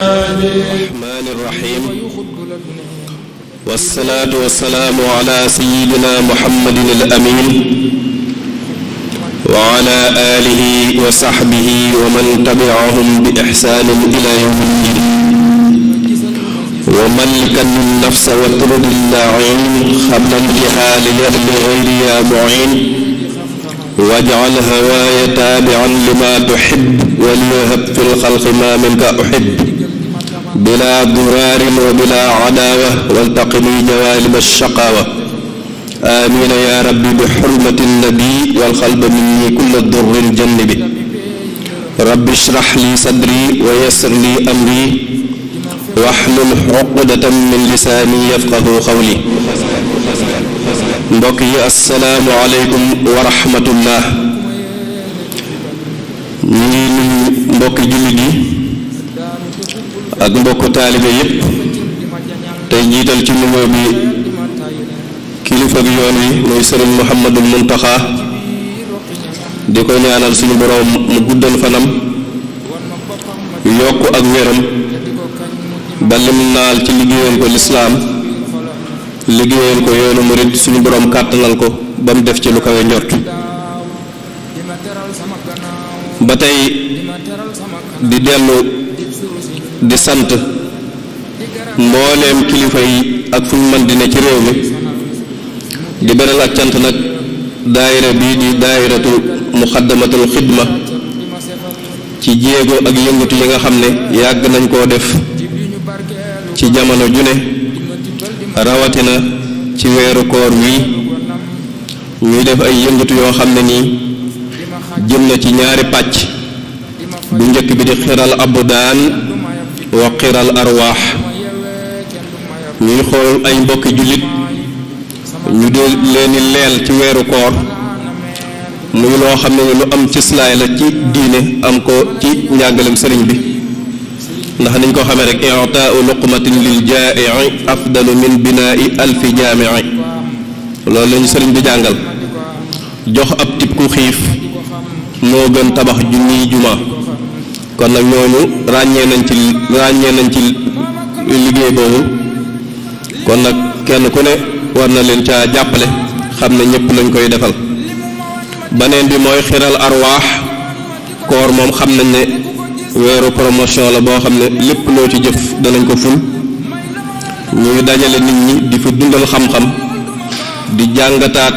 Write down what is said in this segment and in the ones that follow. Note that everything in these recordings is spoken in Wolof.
الرحمن الرحيم والصلاة والسلام على سيدنا محمد الأمين وعلى آله وصحبه ومن تبعهم بإحسان إلى يوم الدين وملك النفس وطرد اللعين خبل الجهال يرد غير يا معين واجعل هواي تابعا لما تحب وليهب في الخلق ما منك أحب بلا ضرار وبلا عداوة والتقني جوالب الشقاوة آمين يا ربي بحرمة النبي والقلب مني كل الضر جنبي رب اشرح لي صدري ويسر لي أمري واحلل عقدة من لساني يفقه قولي mbokk yi assalaamu aleykum wa rahmatullah ñu ngi nuyu mbokki jullit yi ak mbokku taalibe yépp tey jiital ci nuyoo bi kilifa gi yoon wi muy sëriñ Muhammadul Muntaxa di ko ñaanal suñu boroom mu guddal fanam yokk ak wéram ba lim naal ci liggéeyal ko lislaam liggéeyal ko yoonu murid suñu boroom kàttanal ko ba mu def ci lu kawe njort ba tey di dellu di sant mbooleem kilifa yi ak fu ñu mën di ne ci réew mi di beral ak cant nag daayira bii di daayiratu muxaddamatul xidma ci jéego ak yëngatu yi nga xam ne yàgg nañ koo def ci jamono ju ne rawatina ci weeru koor wi ñuy def ay yëngatu yoo xam ne nii jëm na ci ñaari pàcc bu njëkk bi di xiral abdaan wa xiral arwaax ñuy xool ay mbokki jullit ñu di leeni leel ci weeru koor muy loo xam ne ni lu am ci islaay la ci diine am ko ci njàngalem sëriñ bi ndax niñ ko xamee rek i'taa'u luqmatin lil jaa'i afdalu min binaa'i alfi jaami'i loolu lañu sëriñ bi jàngal jox ab tib ku xiif moo gën tabax junniy juma kon nag ñooñu ràññee nañ ci liggéey boobu kon nag kenn ku ne war na leen caa jàppale xam ne ñëpp lañ koy defal baneen bi mooy xiral arwaax koor moom xam nañ ne weeru promotion la boo xam ne lépp loo ci jëf danañ ko ful ñuy dajale nit ñi di fi dundal xam-xam di jàngataat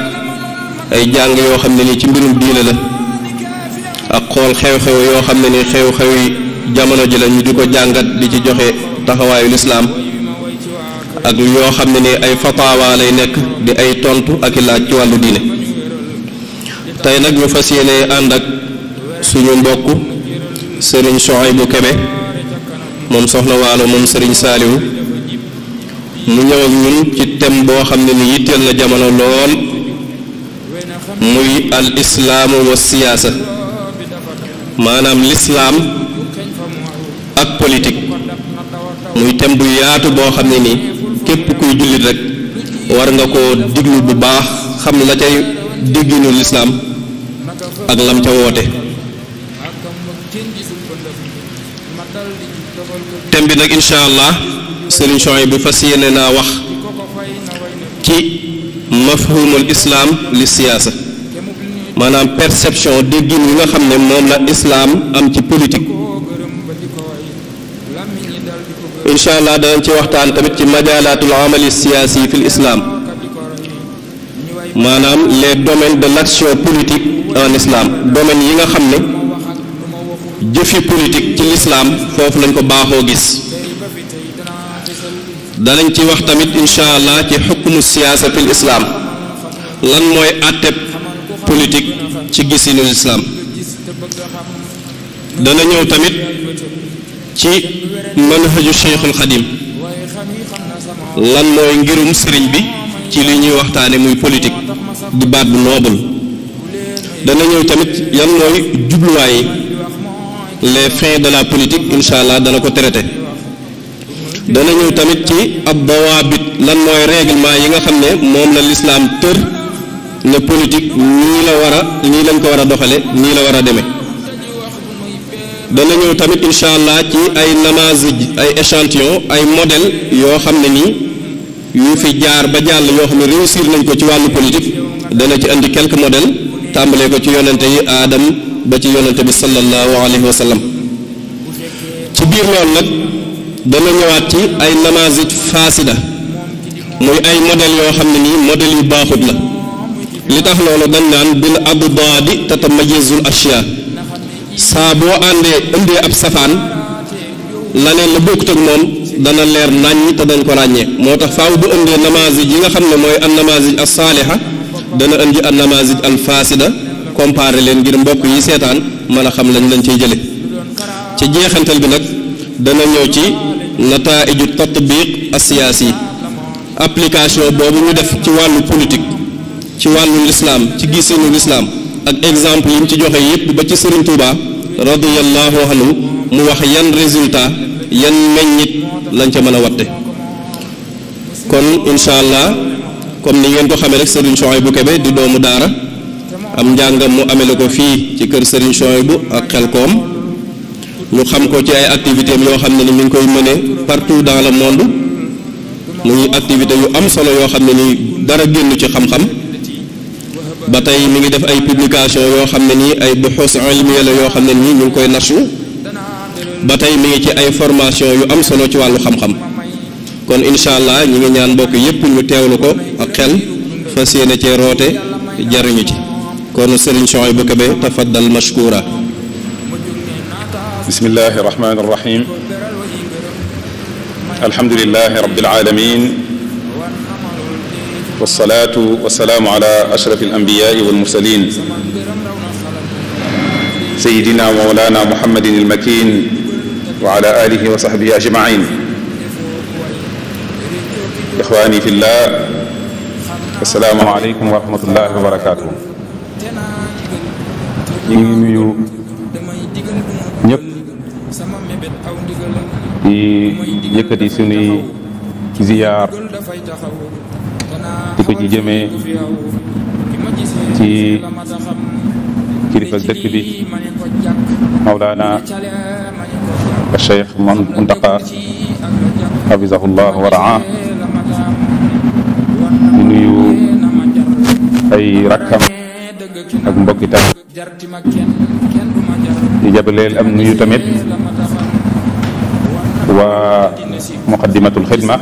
ay jàng yoo xam ne ni ci mbirum diine la ak xool xew-xew yoo xam ne ni xew-xew yi jamono ji la ñu di ko jàngat di ci joxe taxawaayu lislaam ak yoo xam ne ni ay fataawa lay nekk di ay tontu ak i laaj ci wàllu diine tey nag ñu fas yéene ànd ak suñu mbokk sëriñ Souhaïbou Kébé moom soxna waalo moom sëriñ Saaliwu mu ñëw ak ñun ci thème boo xam ne ni yitteel na jamono lool muy al islaamu wa siyaasa maanaam lislaam ak politique muy thème bu yaatu boo xam ne nii képp kuy jullit rek war nga koo diglu bu baax xam la cay dégginu lislaam ak lam ca woote thème bi nag incha allah sëriñ Souhaïbou fas yéene naa wax ci mafhumul islaam li siyaasa maanaam perception déggin yi nga xam ne moom la islaam am ci politique incha allah danañ ci waxtaan tamit ci majalaatul amali siyaasi fi l'islam maanaam les domaines de l'action politique en islam domaines yi nga xam ne jëfi politique ci l'islam foofu lañ ko baaxoo gis danañ ci wax tamit incha allah ci xukmu siyaasa fi l'islam lan mooy àtteb politique ci gisinu l'islam dana ñëw tamit ci manhaju Cheikhul Xadim lan mooy ngirum sëriñ bi ci li ñuy waxtaane muy politique di baat bu noble dana ñëw tamit yan mooy jubluwaay les fins de la politique incha allah dana ko traité dana ñëw tamit ci ab dawaabit lan mooy règlement yi nga xam ne moom la l'islam tër ne politique nii lañ ko war a doxale nii la war a demee dana ñëw tamit incha allah ci ay namazij ay échantillon ay modèle yoo xam ne nii yu fi jaar ba jàll yoo xam ne réussir nañ ko ci wàllu politique dana ci andi quelques modèles tàmbalee ko ci yonente yi aadam ba ci yonente bi sallallahu alayhi wa sallam. ci biir loolu nag dana ñëwaat ci ay namazij faasida muy ay modèles yoo xam ne nii modèles yu baaxut la li tax loolu dañ naan bil addaadi tatamayazul ashyaa saa boo indee ab safaan laneen la bokkut ak moom dana leer naññ te dañ ko ràññee moo tax faaw bu indee namazij yi nga xam ne mooy an namazij as saaliha dana indi an namazij al faasida comparé leen ngir mbokk yi seetaan mën a xam lañ cay jële ci jeexantal bi nag dana ñëw ci nataiju tatbiq as-siyaasi application boobu ñu def ci wàllu politique ci wàllu lislaam ci gisinu lislaam ak exemple yi mu ci joxe yépp ba ci Serigne Touba radiyallahu anhu mu wax yan résultat yan meññit lañ ca mën a watte kon incha allah comme ni ngeen ko xamee rek Serigne Souhaïbou Kébé di doomu daara am njàngam mu amele ko fii ci kër Serigne Souhaïbou ak Xelkom ñu xam ko ci ay activités yoo xam ne ni mi ngi koy mëne partout dans le monde muy activité yu am solo yoo xam ne ni dara génn ci xam-xam ba tey mi ngi def ay publication yoo xam ne nii ay buxuus ilmiya la yoo xam ne nii ñu ngi koy nasu ba tey mi ngi ci ay formation yu am solo ci wàllu xam-xam kon incha allah ñi ngi ñaan mbokk yépp ñu teewlu ko ak xel fas yéene cee roote jariñu ci kon Serigne Souhaïbou Kébé tafaddal mashkura. bismillahi rahmani rahim alhamdulillahi rabbil alamin wasalaatu wasalaamu ala ashraf alambiyaai walmursalin sayidina wa mawlana muhammadin almakin wa ala alihi wa sahbihi ajmain ixwani fillah assalaamu aleykum wa rahmatullahi wa barakatuh ñu ngi nuyu ñëpp di yëkkati sunuy ziyaar di ko ci jëmee ci kilifa dëkk bi Mawlana Cheikh Muntaqa hafizahullah wa raa di nuyu ay rakkam ak mbokki tam di jabaleel am nuyu tamit waa muqaddimatul xidma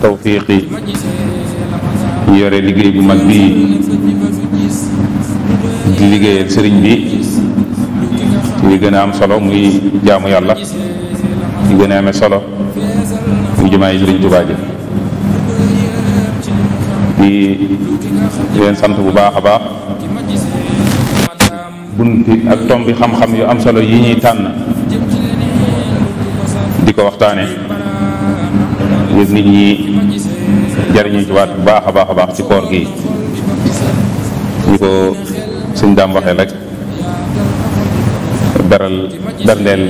tawfiqi yore liggéey bu mag bii di liggéeyal sëriñ bi li gën a am solo muy jaamu yàlla li gën a amee solo muy jumaa yi sëriñ Tuubaa ji di leen sant bu baax a baax bunti ak tombi xam-xam yu am solo yi ñuy tànn di ko waxtaane ngir nit ñi jariñu ci waat bu baax a baax ci koor gi ñu ko suñ daam waxee rek berndeel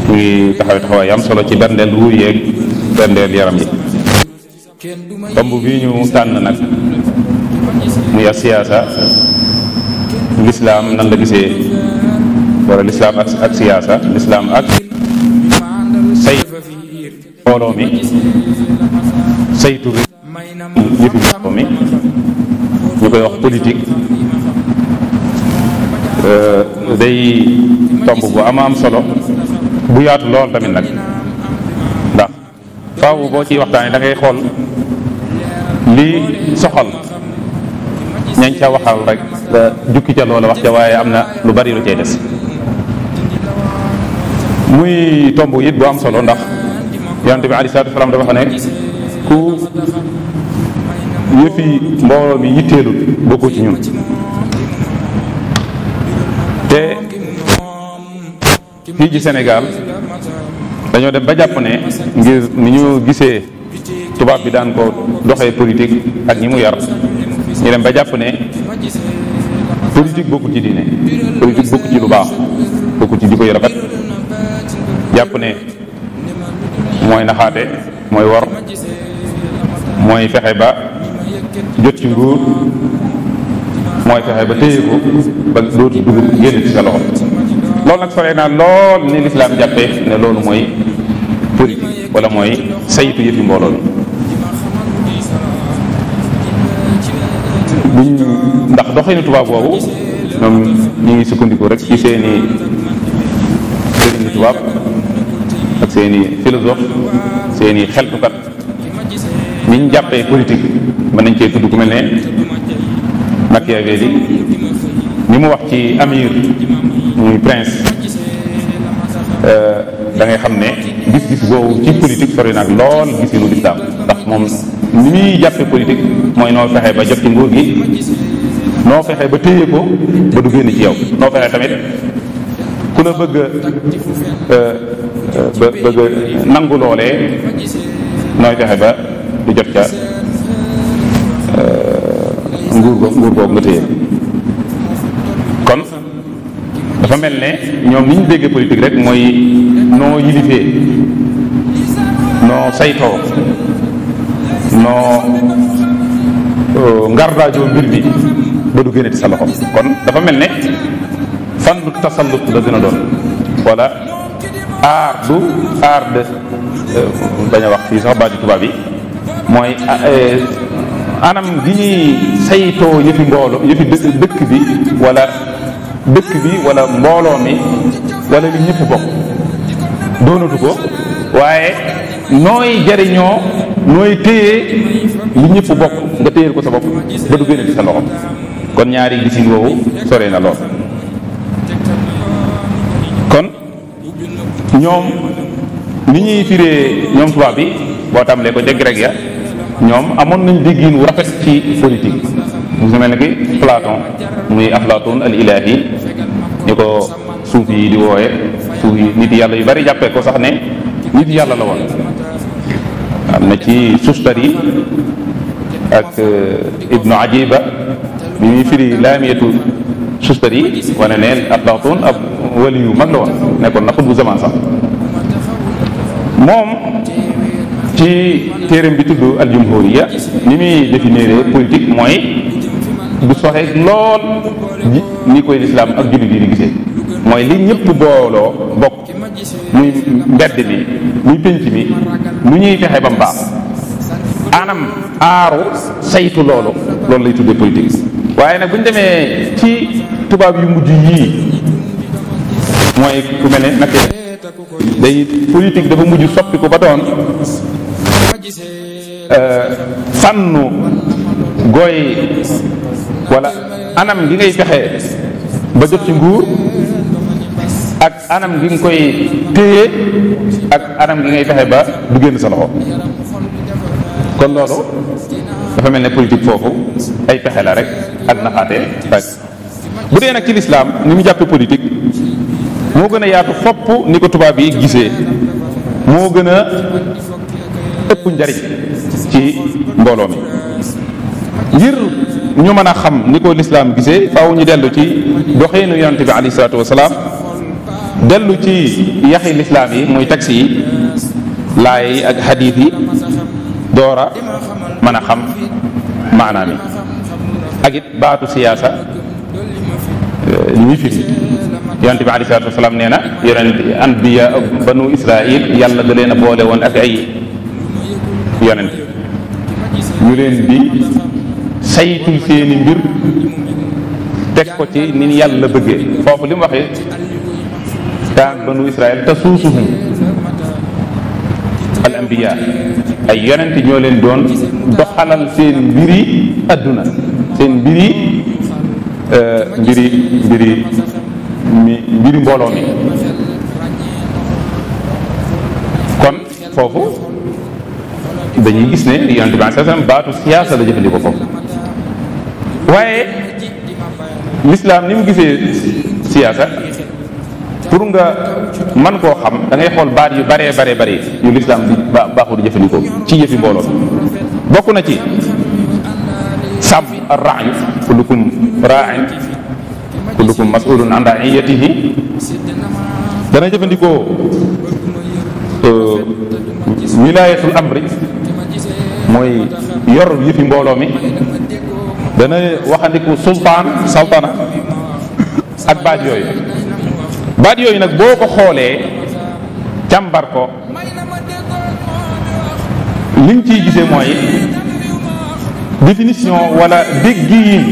ñu ngi taxawaay am solo ci berndeel ruur yeeg berndeel yaram yi tomb bi ñu tànn nag muy a siyaasa lislaam nan la gisee wala lislaam ak siyaasa lislaam ak say mbooloo mi saytu yëfi mbooloo mi ñu koy wax politique day tomb bu am solo bu yaatu lool tamit nag ndax faaw boo ciy waxtaanee da ngay xool lii soxal ñañ ca waxal rek nga jukki ca loola wax ca waaye am na lu bari lu cay des muy tomb it bu am solo ndax yonent bi alayhi salaatu wa salaam dafa xam ne ku yëfi mbooloo mi yitteelul bokkoo ci ñun te fii ci Sénégal dañoo dem ba jàpp ne ngir ni ñu gisee tubaab bi daan ko doxee politique ak ñi mu yar ñu dem ba jàpp ne politique bokku ci diine politique bokku ci lu baax bokku ci jikko yu rafet jàpp ne mooy naxaate mooy wor mooy fexe ba jot ci nguur mooy fexe ba téye ko ba dootu dugg génn ci sa loxo. loolu nag sore naa lool ni lislaam jàppee ne loolu mooy politique wala mooy saytu yëfi mbooloo buñ ndax doxinu tubaab boobu ñoom ñu ngi sukkandiku rek ci seeni sëriñu tubaab ak seeni philosophe seeni xeltukat niñ jàppee politique mën nañ cee tudd ku mel ne Machiavelli ni mu wax ci amir muy prince da ngay xam ne gis-gis boobu ci politique sori nag lool gisinu lislaam ndax moom ni muy jàppe politique mooy noo fexe ba jot ci nguur gi noo fexe ba téye ko ba du génn ci yow noo fexe tamit ku la bëgg bëgg nangu loolee nooy fexe ba du jot ca nguur boobu nga téye kon dafa mel ne ñoom ni ñu déggee politique rek mooy noo yilifee noo saytoo noo ngardaajoo mbir bi ba du génne ci sa loxo kon dafa mel ne fan du tasallut la gën a doon wala aar de bañ a wax fii sax baati tubaab yi mooy anam gi ñuy saytoo yëfi mbooloo yëfi dëkk bi wala mbooloo mi wala li ñëpp bokk doonatu ko waaye nooy jariñoo nooy téye li ñëpp bokk nga téyel ko sa bopp ba du génne ci sa loxo kon ñaari gisin woowu sore na lool kon ñoom ni ñuy firee ñoom tubaab bi boo tàmbalee ko jëgg rek ya ñoom amoon nañ déggin wu rafet ci politique mu mel ne ki Platon muy Aflaatoon al ilahi ni ko suuf yi di wooye suuf yi nit yàlla yu bari jàppee ko sax ne nit yàlla la woon am na ci Sustari ak Ibnu Ajiba bi muy firi laamiyatu Sustari wane ne Aflaatoon ab wali yu mag la woon nekkoon na xutbu zaman sax moom ci téereem bi tudd al jumhuriya ni muy définir politique mooy du soxeeg lool ni koy lislaam ak jullit yi di gisee mooy li ñëpp booloo bokk muy mbedd mi muy pénc mi lu ñuy fexe ba mu baax anam aaru saytu loolu lay tuddee politique waaye nag bu ñu demee ci tubaab yu mujj yii mooy ku mel ne nag day politique dafa mujj soppi ko ba doon fànnu gooy wala anam gi ngay fexe ba jot ci nguur ak anam gi nga koy téye ak anam gi ngay fexe ba du génn sa loxo kon loolu dafa mel ne politique foofu ay pexe la rek ak naxaate rek bu dee nag ci lislaam ni mu jàppe politique moo gën a yaatu fopp ni ko tubaab yi gisee moo gën a ëpp njariñ ci mbooloo mi ngir ñu mën a xam ni ko lislaam gisee faaw ñu dellu ci doxeenu yonent bi alayhi salaatu wasalaam dellu ci yaxi lislaam yi muy taxi yi laay yi ak xadiis yi doora mën a xam maanaam yi ak it baatu siyaasa li muy firi yonent bi alayhi salaatu wasalaam nee na yonent anbiya banu israil yàlla da leen a boole woon ak ay yonent ñu leen di saytul seeni mbir teg ko ci ni yàlla bëggee foofu li mu waxee kaan banu israil tasuusuhum al anbiya ay yonent ñoo leen doon doxalal seen mbiri adduna seen mbiri mbooloo mi kon foofu dañuy gis ne yonent bi sallallahu alayhi wasallam baatu siyaasa la jëfandikoo foofu waaye l'islam ni mu gisee siyaasa pour nga mën koo xam da ngay xool baat yu bare yu l'islam di baaxu di jëfandikoo ci yëfi mbooloo bokk na ci sàmm ar-ra'yu kullukum raa'in kullukum mas'ulun an ra'iyatihi dana jëfandikoo wilayatul amri mooy yor yëfi mbooloo mi dana waxandiku sultaan saltana ak baat yooyu nag boo ko xoolee càmbar ko liñ ciy gisee mooy définition wala déggiin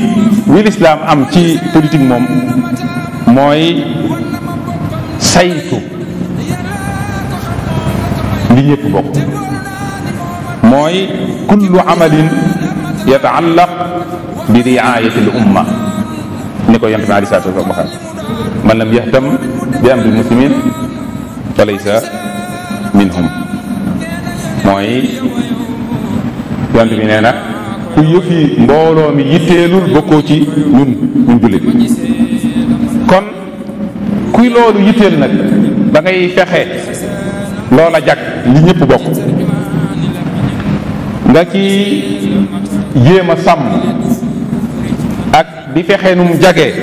wi lislaam am ci politique moom mooy saytu li ñëpp bokk, mooy kullu amalin yataallaq bi riayati l umma, ni ko yonent bi aleyhi salaatu wa salaam waxal man lam yahtam bi amri muslimin fa laysa minhum. mooy yonent bi nee na ku yëfi mbooloo mi yitteelul bokkoo ci ñun jullit. kon kuy loolu yitteel nag da ngay fexe loola jag li ñëpp bokk nga ci jéem a sàmm ak di fexe nu mu jagee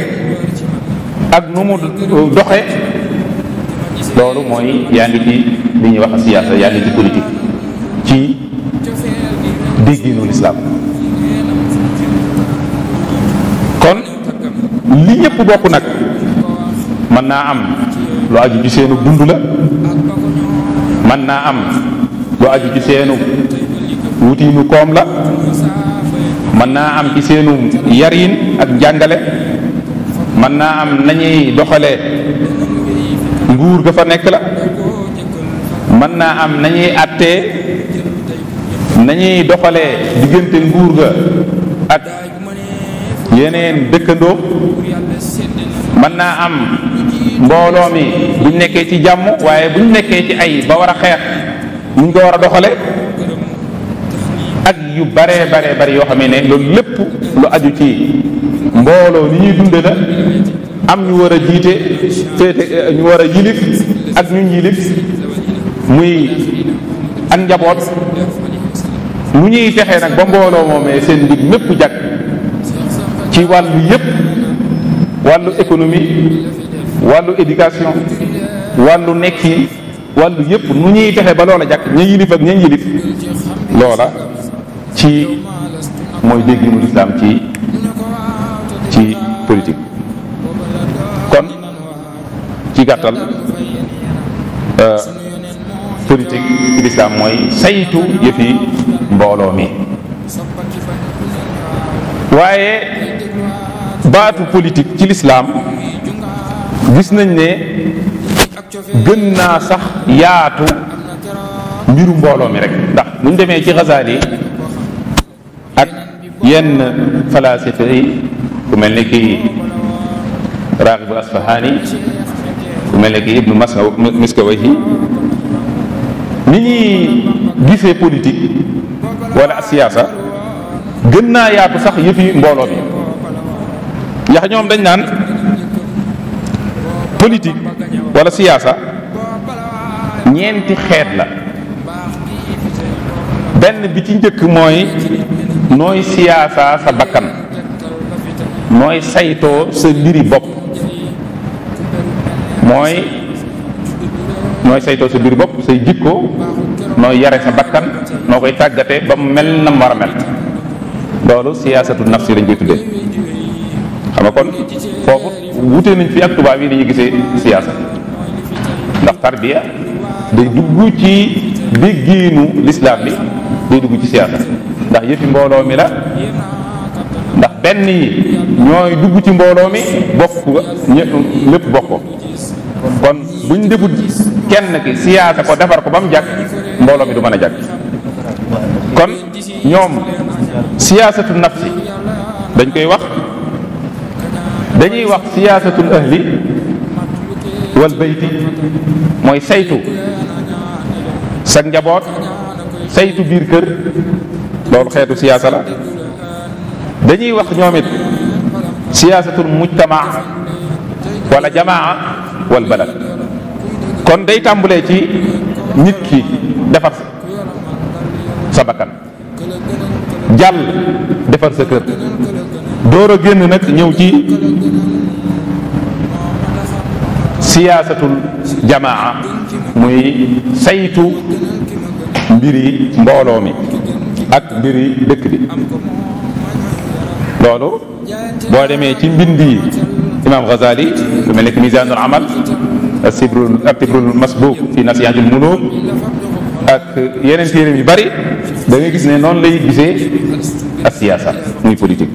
ak nu mu doxe. loolu mooy yaa ngi ci li ñuy wax siyaasa, yaa ngi ci politique ci dégginu lislaam. kon li ñëpp bokk nag mën naa am lu aju ci seenu dund la, mën naa am lu aju ci seenu wutiinu koom la, mën naa am ci seenu yarin ak njàngale, mën naa am nañuy doxale nguur ga fa nekk la, mën naa am nañuy attee nañuy doxalee diggante nguur ga ak yeneen dëkkandoo, mën naa am mbooloo mi buñ nekkee ci jàmm, waaye buñ nekkee ci ay ba war a xeex nuñ ko war a doxale ak yu baree bari yoo xam ne loolu lépp lu aju ci mbooloo ni ñuy dunde la. am ñu war a jiite féete ñu war a yilif ak ñu yilif muy ak njaboot, mu ñuy fexee nag ba mbooloo moomee seen mbir mépp jag ci wàllu yépp, wàllu économie, wàllu éducation, wàllu nekkin, wàllu yépp nu ñuy fexe ba loola jag ña yilif ak ña yilif. loola ci mooy dégginu lislaam ci politique. kon ci gàttal politique ci lislaam mooy saytu yëfi mbooloo mi. waaye baatu politique ci lislaam gis nañ ne gën naa sax yaatu mbiru mbooloo mi rek, ndax buñ demee ci Ghazali ak yenn falasifa yi ku mel ni kii Raghib Asfahani, ku mel ne ki Ibnu Miskawayhi, ni ñuy gisee politique wala siyaasa gën naa yaatu sax yëfi mbooloo bi. ndax ñoom dañ naan politique wala siyaasa ñeenti xeet la. benn bi ci njëkk mooy nooy siyaasa sa bakkan, nooy saytoo sa mbiri bopp, mooy saytoo sa mbiri bopp, say jikko, nooy yare sa bakkan, noo koy tàggatee ba mu mel na mu war a mel. loolu siyaasatu nafsi lañ koy tuddee. xam nga kon foofu wute nañ fi ak tubaab yi ni ñu gisee siyaasa, ndax tarbiya day dugg ci déggiinu lislaam bi, day dugg ci siyaasa, ndax yëfi mbooloo mi la, ndax benn yi ñooy dugg ci mbooloo mi bokk lépp bokk ko. kon buñ defut kenn ki siyaasa ko defar ko ba mu jàkk, mbooloo mi du mën a jàkk. kon ñoom siyaasatu nafsi dañ koy wax, dañuy wax siyaasatul ahli wal bayti, mooy saytu sa njaboot, saytu biir kër, loolu xeetu siyaasa la. dañuy wax ñoom it siyaasatul mujtamaa wala jamaa wal balad. kon day tàmbulee ci nit ki defar sa bakkan, jàll defar sa kër, door a génn nag ñëw ci siyaasatul jamaa, muy saytu mbiri mbooloo mi ak mbiri dëkk bi. loolu boo demee ci mbindi imam Ghazali lu mel ne Mizanul Amal Tibrul Masbuk fi Nasihatul Muluk ak yeneen téere yu bari da ngay gis ne noonu lay gisee ak siyaasa muy politique.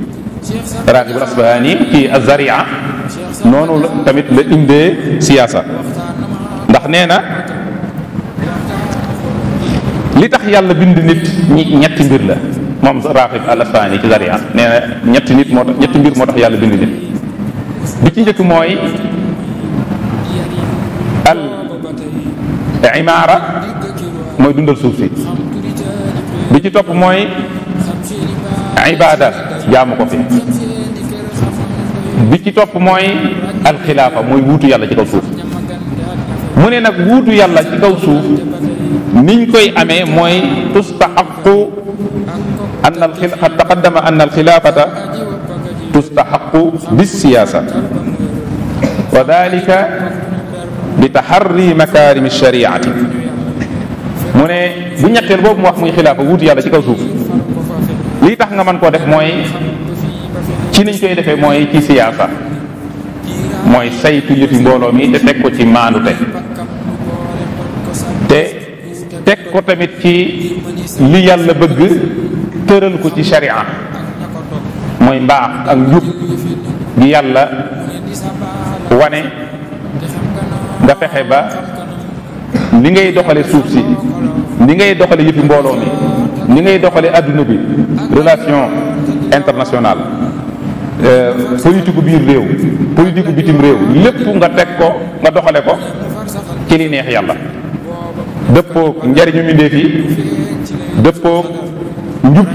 Raghibul Asbahani ci Az-Zaria noonu tamit la indee siyaasa ndax nee na li tax yàlla bind nit ñetti mbir la moom Raghib al-Asbahani ci Zaria nee na ñetti mbir moo tax yàlla bind nit bi ci njëkk mooy al imaara mooy dundal suuf si bi ci topp mooy ibada jaamu ko fi bi ci topp mooy alxilaafa mooy wuutu yàlla ci kaw suuf mu ne nag wuutu yàlla ci kaw suuf niñ koy amee mooy tustaxaqu an qad taqaddama an alxilaafata tustaxaqu bis-siyaasa wa dalika bi taxarri makaarimi shariati mu ne bu ñetteel boobu mu wax muy xilaafa wuutu yàlla ci kaw suuf lii tax nga mën koo def mooy ci niñ koy defee mooy ci siyaasa mooy saytu yëfi mbooloo mi te teg ko ci maandute te teg ko tamit ci li yàlla bëgg tëral ko ci sharia mooy mbaax ak njub gi yàlla wane nga fexe ba ni ngay doxale suuf si ni ngay doxale yëfi mbooloo mi ni ngay doxale adduna bi relation internationale politique biir réew politique bitim réew lépp nga teg ko nga doxale ko ci li neex yàlla dëppoog njariñu mbindéef yi dëppoog njub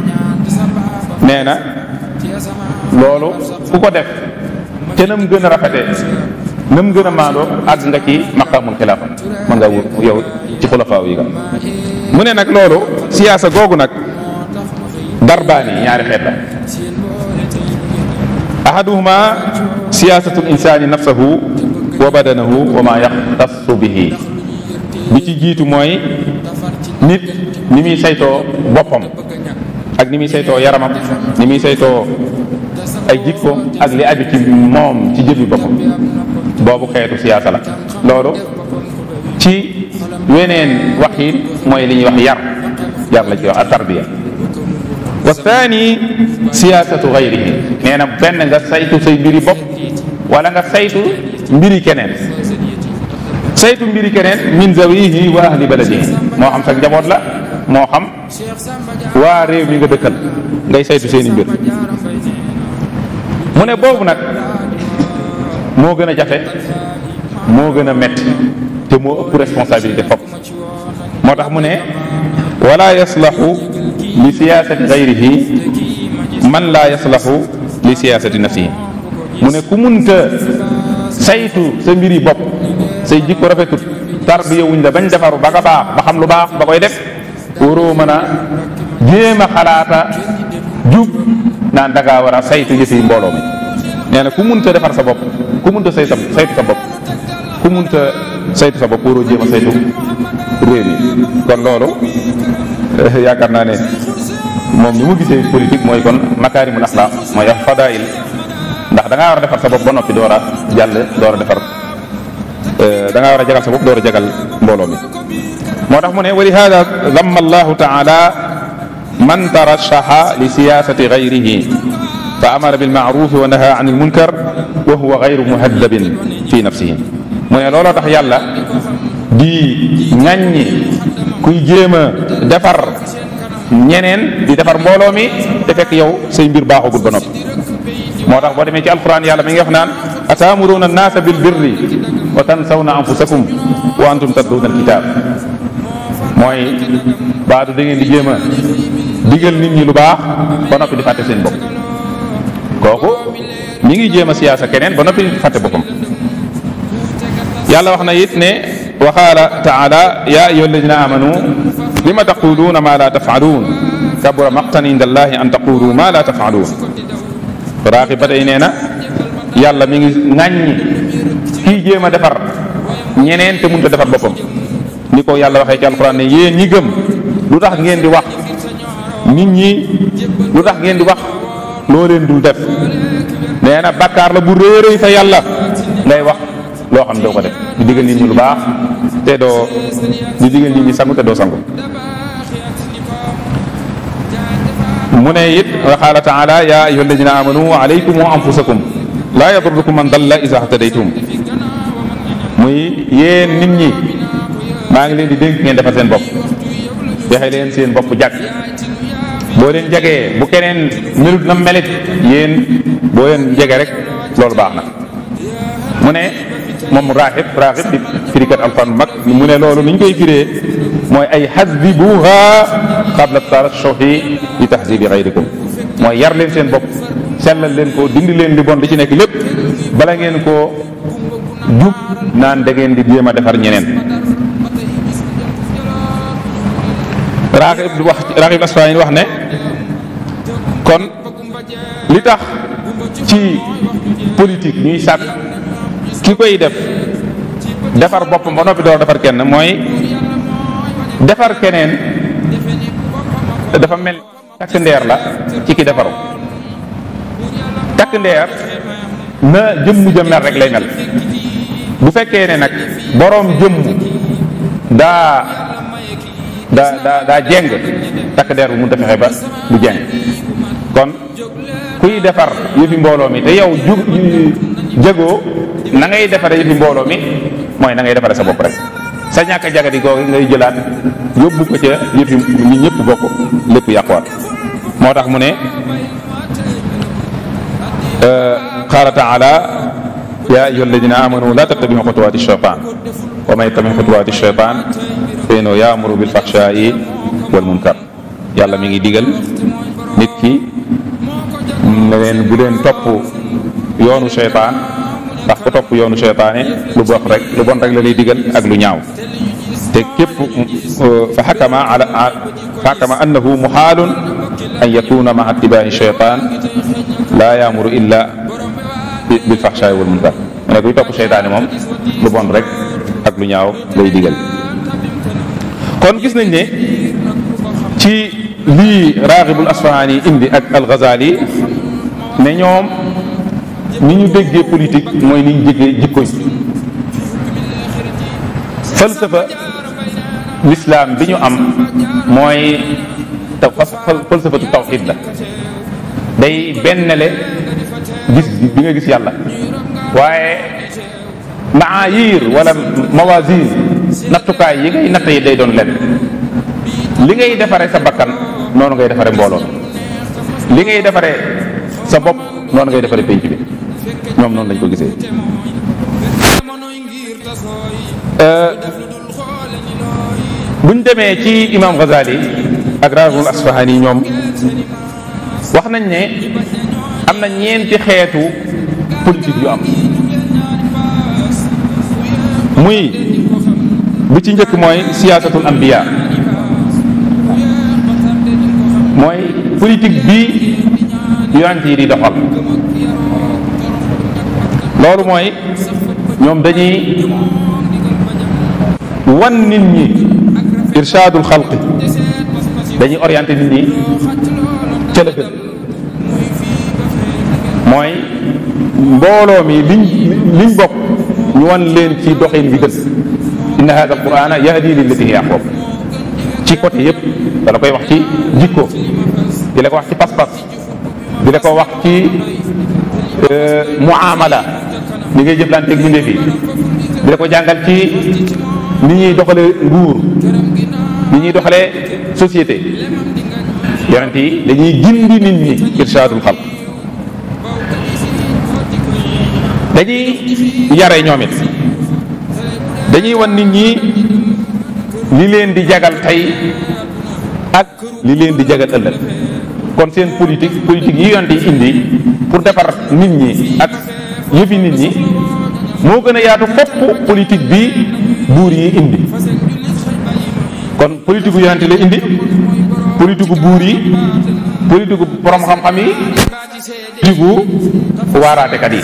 nee na loolu ku ko def te nam gën a rafete nam gën a maandoo àgg nga ci maqaamul xilaafa mën nga wut yow ci xulafaaw yi nga mu ne nag loolu siyaasa googu nag darbaani ñaari xeet la ahaduhuma siyaasatul insaani nafsahu wa badanahu wa ma yaxtassu bihi bi ci jiitu mooy nit ni muy saytoo boppam ak ni muy saytoo yaramam ni muy saytoo ay jikko ak li aju ci moom ci jëfi boppam boobu xeetu siyaasa la loolu ci weneen wax yi mooy li ñuy wax yar la ci wax a tarbiya wa thani siyaasatu gayrihi nee na benn nga saytu say mbiri bopp wala nga saytu mbiri keneen saytu mbiri keneen min zawihi wa ahli baladihi moo xam sa njaboot la moo xam waa réew mi nga dëkkal ngay saytu seeni mbir mu ne boobu nag moo gën a jafe moo gën a metti te moo ëpp responsabilité fopp moo tax mu ne wala yaslahu li siyaasati gayrihi man laa yaslahu li siyaasati nafsihi mu ne ku munta saytu sa mbiri bopp say jikko rafetut tarbiya wuñ la bañ defaru ba nga baax ba xam lu baax ba koy def waroo mën a jéem a xalaata jub naan da ngaa war a saytu yëfi mbooloo mi nee na ku munta defar sa bopp ku munta saytu sa bopp ku munta saytu sa bopp waroo jéem a saytu réew mi kon loolu yaakaar naa ne moom ni mu gisee politique mooy kon makaarimul axlaaq mooy wax fadail ndax da ngaa war a defar sa bopp ba noppi door a jàll door a defar da ngaa war a jagal sa bopp door a jagal mbooloo mi moo tax mu ne wa li hada damma allahu taala man tarashaha li siyasati gayrihi fa amara bilmaarufi wa naha an ilmunkar wa huwa gayru muhaddabin fi nafsihi mu ne looloo tax yàlla di ŋàññi kuy jéem a defar ñeneen di defar mbooloo mi te fekk yow say mbir baaxagul ba noppi moo tax boo demee ci alquran yàlla mi ngi wax naan ataamuruuna annaasa bil birri wa tansawna anfusakum wa antum tatluuna alkitab mooy baadu da ngeen di jéem a digal nit ñi lu baax ba noppi di fàtte seen bopp kooku ñi ngi jéem a siyaasa keneen ba noppi di fàtte boppam yàlla wax na it ne wa qaala taala ya ayyuha alladina amanu lima taquluuna ma la tafaaluun kabura maqtan inda allahi an taqulu ma la tafaaluun raaxi ba tey nee na yàlla mi ngi ŋàññi kii jéem a defar ñeneen te mënut a defar boppam ni ko yàlla waxee ci alquran ne yéen ñi gëm lu tax ngeen di wax nit ñi lu tax ngeen di wax loo leen dul def. nee na bàkkaar la bu réeréy fa yàlla ngay wax loo xam ne doo ko def di digal nit ñi lu baax te doo di digal nit ñi sangu te doo sangu. mu ne it wa qaala taala ya ayyuha alladina amanu alaykum wa anfusakum laa yadurrukum man dalla iza ihtadaytum. muy yéen nit ñi maa ngi leen di dénk ngeen defal seen bopp fexe leen seen bopp jàkk boo leen jegee bu keneen melut na melit yéen boo leen jege rek loolu baax na. mu ne moom raaxib di firikat alfan mag mu ne loolu ni ñu koy firee mooy ay xasdibuha qabla tarashuhi li tahzibi xayrikum mooy yar leen seen bopp sellal leen ko dindi leen li bon li ci nekk lépp bala ngeen ko jub naan da ngeen di jéem a defar ñeneen. Raaxib Asfahani wax ne kon li tax ci politique ñuy sàkk ki koy def defar boppam ba noppi door defar kenn mooy defar keneen dafa mel takk ndeer la ci ki defaru. takk ndeer na jëmm ja mel rek lay mel bu fekkee ne nag boroom jëmm daa jeng takk ndeer bu mun ta fexe ba du jeng. kon kuy defar yëfi mbooloo mi te yow jegoo na ngay defare yëfi mbooloo mi mooy na ngay defare sa bopp rek sa ñàkk a jagadi googu ngay jëlaat yóbbu ko ca yëfi ñi ñëpp bokk lépp yàquwaat. moo tax mu ne qaala taala ya ayyuha alladina amanu la tattabi'u xutuwaati shaytan wa man yattabi' xutuwaati shaytan fa innahu ya'muru bil fahsha'i wal munkar. yàlla mi ngi digal nit ki ne leen bu leen topp yoonu seytaan ndax ko topp yoonu seytaane lu bon rek la lay digal ak lu ñaaw. te képp fa xakama annahu muxaalun an yakuna maa ittibaa'i seytaan laa yaamuru illa bil faxshaay wal munkar. mu ne kuy topp seytaane moom lu bon rek ak lu ñaaw lay digal. kon gis nañ ne ci lii Raaxibul Asfahani indi ak Al-Ghazali ne ñoom ni ñu déggee politique mooy ni ñu déggee jikko yi. falsafa l'islam bi ñu am mooy falsafatu tawxiid la day bennale gis bi nga gis yàlla waaye maayir wala mawazin nattukaay yi ngay natt yi day doon lenn. li ngay defare sa bakkan noonu ngay defare mbooloo li ngay defare sa bopp noonu ngay defare pénc bi ñoom noonu lañ ko gisee. buñ demee ci imam Ghazali ak Raaxibul Asfahani ñoom wax nañ ne am na ñeenti xeetu politique yu am. muy bi ci njëkk mooy siyaasatul anbiya mooy politique bi yonent yi di doxal. loolu mooy ñoom dañuy wan nit ñi irshaadul xalqi dañuy orienté nit ñi ca la gën. mooy mbooloo mi liñ bokk ñu wan leen ci doxin bi gën. inna hada alqurana yahdi lillati hiya aqwam ci côté yëpp dala koy wax ci jikko di la ko wax ci pas-pas di la ko wax ci muamala ni ngay jëflanteeg mbindeef yi di la ko jàngal ci ni ñuy doxale nguur ni ñuy doxale société. yonent yi dañuy gindi nit ñi irshadul xalq dañuy yare ñoom it dañuy wan nit ñi li leen di jagal tey ak li leen di jagal ëllëg. kon seen politique yi yonent yi indi pour defar nit ñi ak yëfi nit ñi moo gën a yaatu fopp politique bi buur yi indi. kon politique gu yonent la indi politique gu buur yi politique gu borom xam-xam yi politique gu waaraatekat yi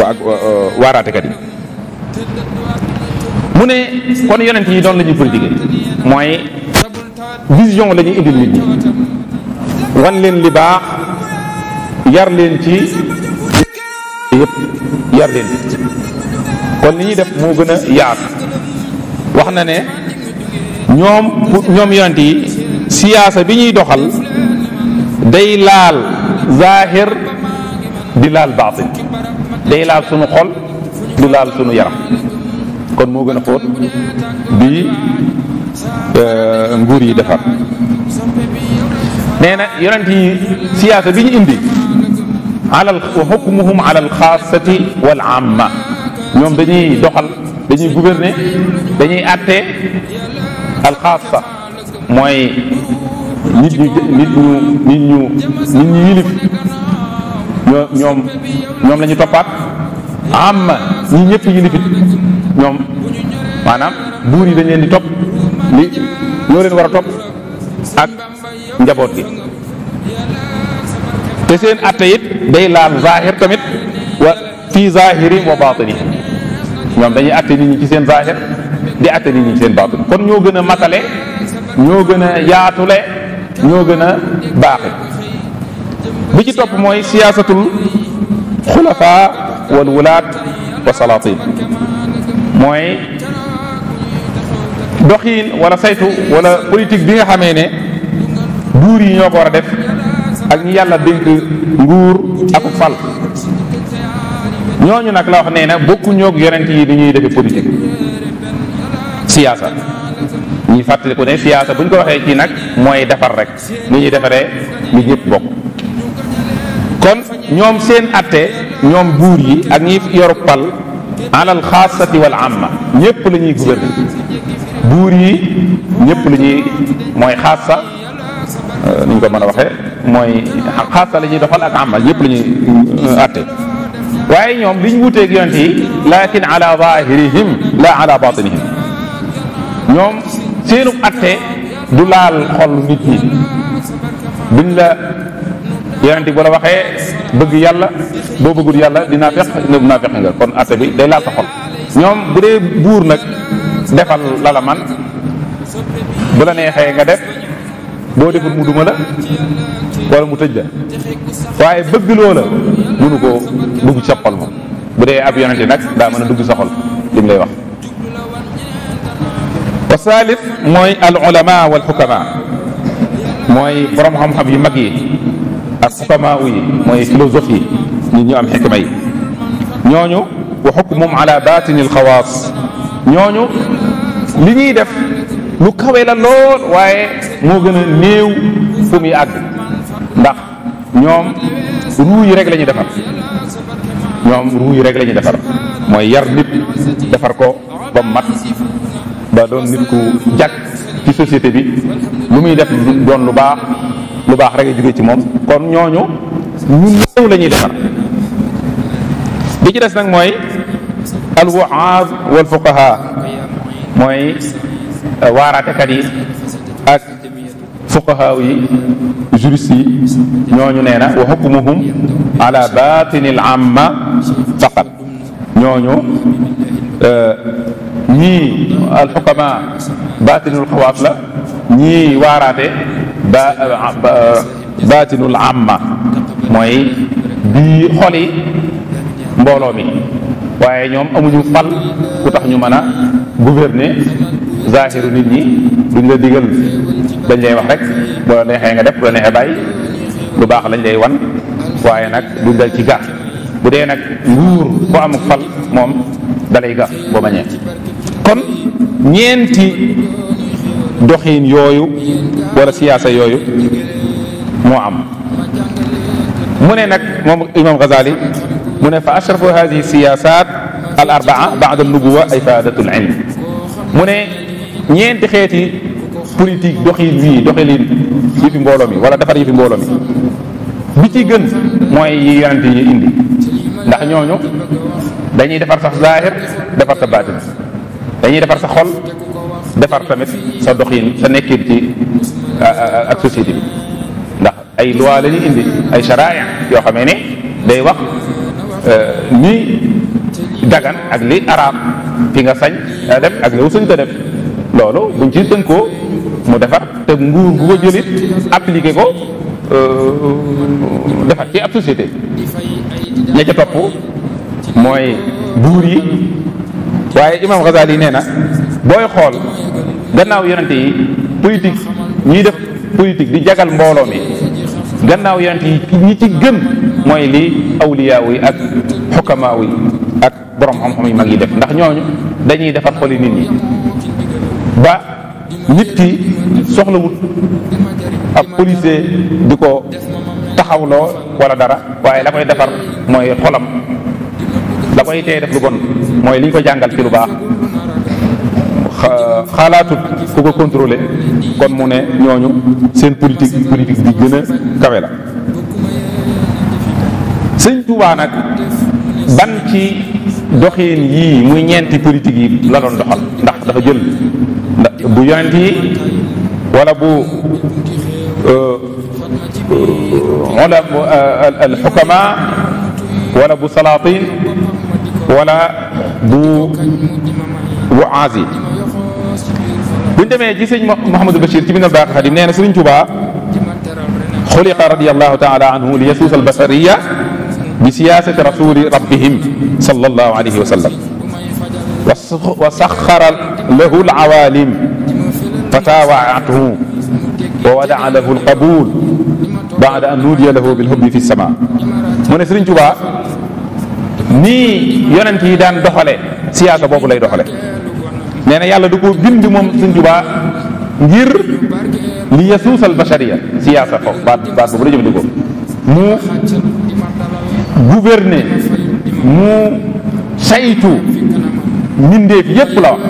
ak waaraatekat yi. mu ne kon yonent yi doon la ñuy politique mooy vision la ñuy indil nit ñi wan leen li baax yar leen ci yëpp yar leen ci kon li ñuy def moo gën a yaatu wax na ne ñoom yonent yi siyaasa bi ñuy doxal day laal zahir di laal baatin day laal sunu xol di laal sunu yaram kon moo gën a xóot bi nguur yi defar nee na yonent yi siyaasa bi ñu indi alal wa hukmuhum ala al xaasati wal amma ñoom dañuy doxal dañuy gouverner dañuy àtte al xaasa mooy nit ñu yilif ñoom la ñu toppaat amma ñi ñëpp yilifit ñoom maanaam buur yi dañ leen di topp li ñoo leen war a topp ak njaboot gi te seen atte it day laal zahir tamit wa fii zahiri wa batini ñoom dañuy atte nit ñi ci seen zahir di atte nit ñi ci seen batin kon ñoo gën a matale ñoo gën a yaatule ñoo gën a baaxe bi ci topp mooy siyaasatul xulafa wal wulaat wa salatin mooy doxiin wala saytu wala politique bi nga xamee ne buur yi ñoo ko war a def ak ñi yàlla dénk nguur ak fal ñooñu nag la wax nee na bokku ñoog yonent yi ni ñuy defee politique siyaasa ñuy fàttaliku ne siyaasa bu ñu ko waxee ci nag mooy defar rek ni ñuy defaree li ñëpp bokk kon ñoom seen atte ñoom buur yi ak ñi yoru pal alal xaasati wal amma ñëpp la ñuy gouverner buur yi ñëpp la ñuy mooy xaasa ni ñu ko mën a waxee mooy xaasa la ñuy doxal ak amma ñëpp la ñuy atte waaye ñoom li ñu wuteeg yonent yi lakin ala zahirihim la ala batinihim ñoom seenu atte du laal xol nit ñi buñ la yonent bu la waxee bëgg yàlla boo bëggul yàlla dinaa feq nga kon atte bi day laal sa xol ñoom bu dee buur nag defal lala man bu la neexee nga def boo deful mu duma la wala mu tëj la waaye bëgg loola mënu koo dugg ci sa xol moom bu dee ab yonent nag daa mën a dugg sa xol li mu lay wax wa salif mooy al ulama wal xukama mooy borom xam-xam yu mag yi ak xukama yi mooy philosophie yi nit ñu am xikma yi ñooñu wa xukmum ala batini al xawaas ñooñu li ñuy def lu kawe la lool waaye moo gën a néew fu muy àgg ndax ñoom ruu yi rek la ñuy defar ñoom ruu yi rek la ñuy defar mooy yar nit defar ko ba mat ba doon nit ku jàkk ci société bi lu muy def doon lu baax rek a jóge ci moom kon ñooñu ñu néew la ñuy defar bi ci des nag mooy al wu'aaz wal fuqaha mooy waaraatekat yi ak fuqaha yi juriste yi ñooñu nee na wa hukmuhum ala batini al amma faqat ñooñu ñii al xukama batinul xawaas la ñii waaraate batinul amma mooy bii xoli mbooloo mi waaye ñoom amuñu fal ku tax ñu mën a gouverner zahiru nit ñi duñ la digal dañ lay wax rek bu la neexee nga def bu la neexee bàyyi lu baax lañ lay wan waaye nag duñ dal ci gaaf bu dee nag nguur ko amuk fal moom dalay gaaf boo bañee kon ñeenti doxiin yooyu wala siyaasa yooyu moo am mu ne nag moom imam Ghazali mu ne fa ashrafu hadihi siyasat al arbaa ba'da an-nubuwa ifadatul ilm mu ne ñeenti xeeti politique doxiin wii doxalin yi fi mbooloo mi wala defar yi fi mbooloo mi bi ci gën mooy yi yonent yi indi ndax ñooñu dañuy defar sax zahir defar sa baatin dañuy defar sa xol defar tamit sa doxiin sa nekkin ci ak société bi ndax ay loi la ñuy indi ay sharaaya yoo xamee ne day wax ni dagan ak li araam fi nga sañ def ak yow sañ ko def loolu buñ ci tënkoo mu defar te nguur gu ko jëlit appliqué ko defar ci ab société ña ca topp mooy buur yi. waaye imam Ghazali nee na booy xool gannaaw yonente yi politique ñuy def politique di jagal mbooloo mi gannaaw yonente yi ñi ci gën mooy li awliyaa yi ak xukamaa yi ak borom xam-xam yu mag yi def ndax ñooñu dañuy defar xoli nit ñi ba nit ki soxlawut ab policier di ko taxawloo wala dara waaye la koy defar mooy xolam la koy tee def lu bon mooy li ñu ko jàngal ci lu baax xalaatut ku ko contrôler kon mu ne ñooñu seen politique bi gën a kawe la. Sëñ Tuubaa nag ban ci doxin yii muy ñeenti politique yi la doon doxal ndax dafa jël bu yonent yi wala bu al xukama wala bu salaatin wala bu waaz yi. buñ demee ci sëñ Mouhamadou Bachir ci Minanul Baaqil Qadiim nee na Sëriñ Tuubaa xuliqa radiyallahu taala anhu li yasuusa albasariya bi siyaasati rasuli rabbihim sallallahu alayhi wa sallam wa saxara lahu alawaalim fataawaatuhu wa wadaa lahu alqabul baada an nuudiya lahu bilhubbi fi sama. mu ne Sëriñ Tuubaa nii yonent yi daan doxale siyaasa boobu lay doxale nee na yàlla du ko bind moom Sëriñ Tuubaa ngir li yasuusal bashariya siyaasa foofu baat boobu la jëfandikoo mu gouverner mu saytu mbindeef yépp la wax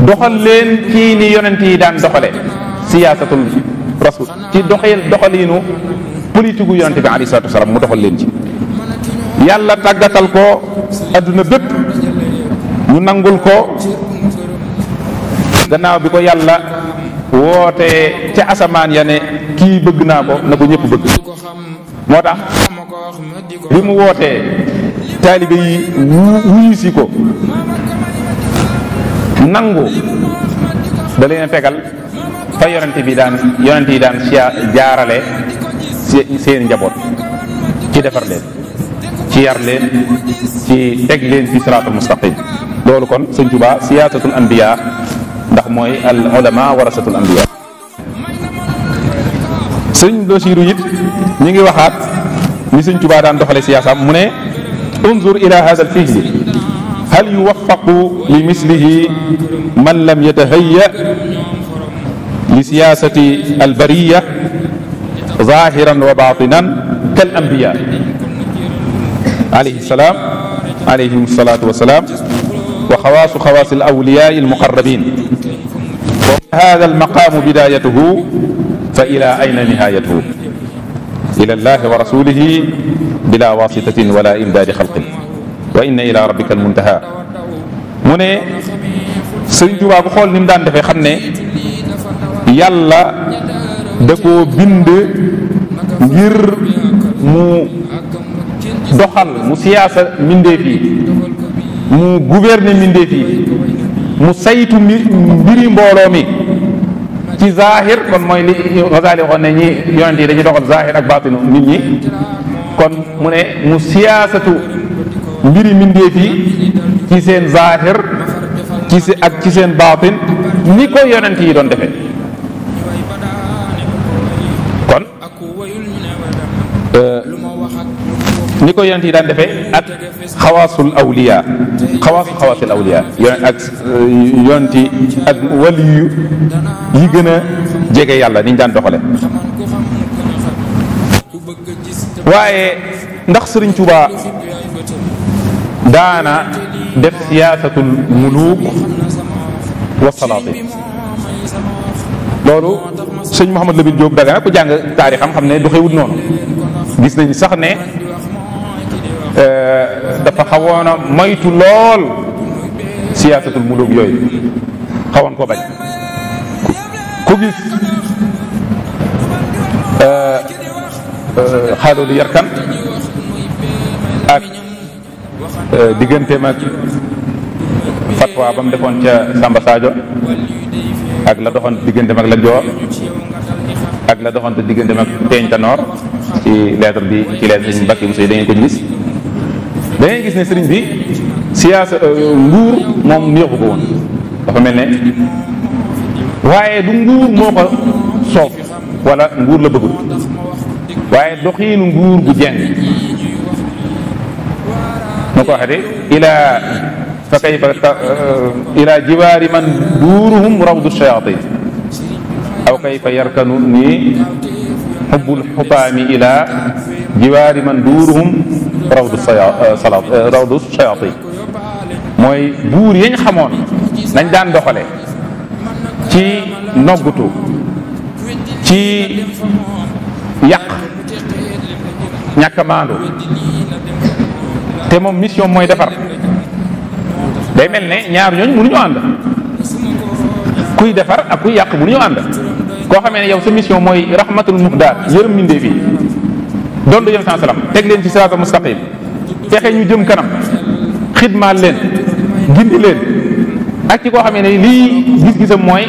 doxal leen kii ni yonent yi daan doxale siyaasatul rasul ci doxaliinu politique gu yonent bi alayhi salaatu wasalaam mu doxal leen ci. yàlla tàggatal ko adduna bépp ñu nangul ko gannaaw bi ko yàlla wootee ca asamaan ya ne kii bëgg naa ko na ko ñëpp bëgg. moo tax bi mu wootee taalibe yi wuyu si ko nangu da leen tegal fa yonent yi daan jaarale seen njaboot ci defar leen ci yar leen ci teg leen fi siraatul mustaqim. loolu kon Sëñ Tuubaa siyaasatul anbiya ndax mooy al ulama warasatul anbiya. Sëñ Basiiru it ñi ngi waxaat ni Sëñ Tuubaa daan doxale siyaasam mu ne unzur ila hada al fihli hal yuwaffaqu li mislihi man lam yatahayya li siyasati al bariya zahiran wa batinan kal anbiya alayhi salaam alayhim salaatu wa salaam wa xawaas al awliyaa al muqarrabin wa hada al maqaamu bidaayatuhu fa ila ayna nihaayatuhu ila allahi wa rasulihi bila wasitatin wala imdaadi xalqin wa inna ila rabbika al muntaha. mu ne Sëriñ Tuubaa bu xool ni mu daan defee xam ne yàlla da koo bind ngir mu doxal mu siyaasa mbindeef yi mu gouverner mbindeef yi mu saytu mbiri mbooloo mi ci zahir kon mooy li Ghazali waxoon ne ñi yonent yi dañuy doxal zahir ak baatinu nit ñi kon mu ne mu siyaasatu mbiri mbindeef yi ci seen zahir ak ci seen baatin ni ko yonent yi doon defee kon ni ko yonent yi daan defee ak xawaasul awliya xawaasul awliya ak yonent yi ak waliyu yi gën a jege yàlla ni ñu daan doxale. waaye ndax Sëriñ Tuubaa daana def siyaasatul muluuk wa salaatin loolu sëñ Mouhamadou Lamine Diop Dagana ku jàng taarixam xam ne doxewut noonu. gis nañ sax ne dafa xawoon a moytu lool siyaasatul muluuk yooyu xawoon ko bañ ku gis xaaloolu yarkan ak digganteem ak fatwa ba mu defoon ca Samba Sadio ak la doxoon digganteem ak la Joor ak la doxante diggante ak teeñ tanoor ci lettre bi ci lettre sëriñ Mbàkke Buso da ngeen ko gis da ngeen gis ne sëriñ bi siyaasa nguur moom neexu ko woon dafa mel ne waaye du nguur moo ko soof wala nguur la bëggul waaye doxiinu nguur gu jeng mu ko waxee ila fa kayfa ila jiwaari man duuruhum rawdu shayatin aw kayfa yarkanu ni xubbul xutaami ila jiwaari man duuruhum rawdu shayatin mooy buur yañ xamoon nañ daan doxale ci noggutu ci yàq ñàkk a maandu te moom mission mooy defar day mel ne ñaar ñooñ mënuñu ànd kuy defar ak kuy yàq mënuñu ànd koo xamee ne yow sa mission mooy rahmatul muhdaat yërëm mbindéef yi doon du yëm saa salaam teg leen ci siraatal mustaqim fexe ñu jëm kanam xidmaal leen gindi leen ak ci koo xamee ne lii gis-gisam mooy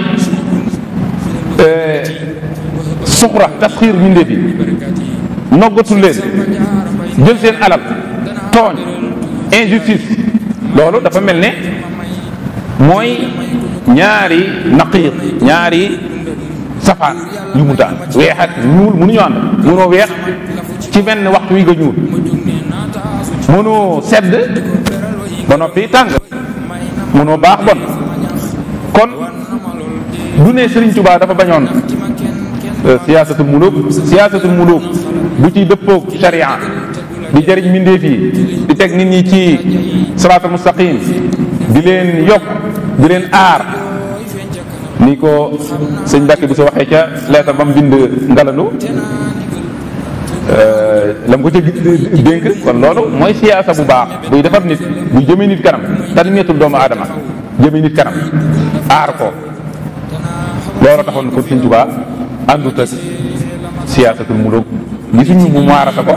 suxra tasxiir mbindéef yi noggatul leen jël seen alal tooñ injustice loolu dafa mel ne mooy ñaari naqiir ñaari safaan yu mu daan weex ak ñuul mënuñu ànd mënoo weex ci benn waxtu wi nga ñuul mënoo sedd ba noppi tàng mënoo baax bon kon du ne Sëriñ Tuubaa dafa bañoon siyaasatul muluk bu ci dëppoog sharia di jëriñ mbindeef yi di teg nit ñi ci siraatal mustaqim di leen yokk di leen aar ni ko sëñ Mbàkke bu sa waxee ca leetar ba mu bind ngalandu la mu ko ca dénk kon loolu mooy siyaasa bu baax buy defar nit buy jëmee nit kanam tanmiyatul doomu aadama jëmee nit kanam aar ko loolu taxoon ko Sëñ Tuubaa àndut ak siyaasatul muluk gisuñu mu maarata ko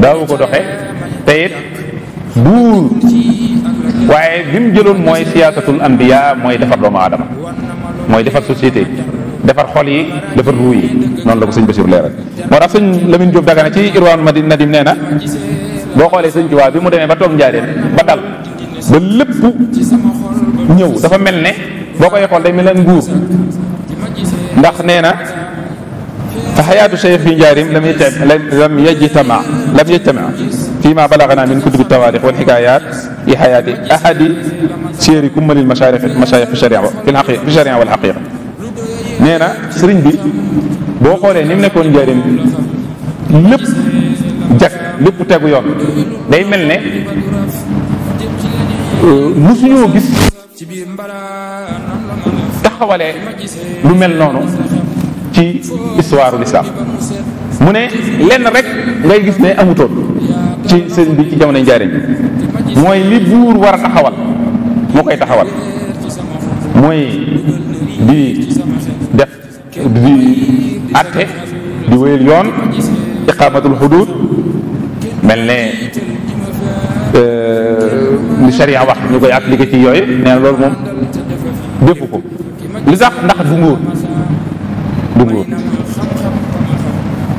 daawu ko doxe te it buur waaye bi mu jëloon mooy siyaasatul anbiya mooy defar doomu aadama mooy defar société defar xol yi defar ruu yi noonu la ko sëñ Basiru leeral moo tax sëñ Lamine Diop Dagana ci Irwaanu Nadim nee na boo xoolee sëñ Tuubaa bi mu demee ba toog Njaaréem ba dal ba lépp ñëw dafa mel ne boo koy xool day mel ne nguur ndax nee na fa xayaatu cheikh fi njaarim lam yajtama fi ma balagana min kutubi tawarix wal xikayat fi xayaati ahadi séeri kummalil mashaayix fi sharia wal xaqiqa nee na sëriñ bi boo xoolee ni mu nekkoon njaarim lépp jag lépp tegu yoon day mel ne musuñoo gis taxawalee lu mel noonu ci histoire l'islam mu ne lenn rek ngay gis ne amutoon ci sëriñ bi ci jamono njaariñ mooy li buur war a taxawal moo koy taxawal mooy di def di àtte di wéyal yoon iqamatul hudud mel ne li sharia wax ñu koy appliqué ci yooyu nee na loolu moom defu ko li sax ndax du nguur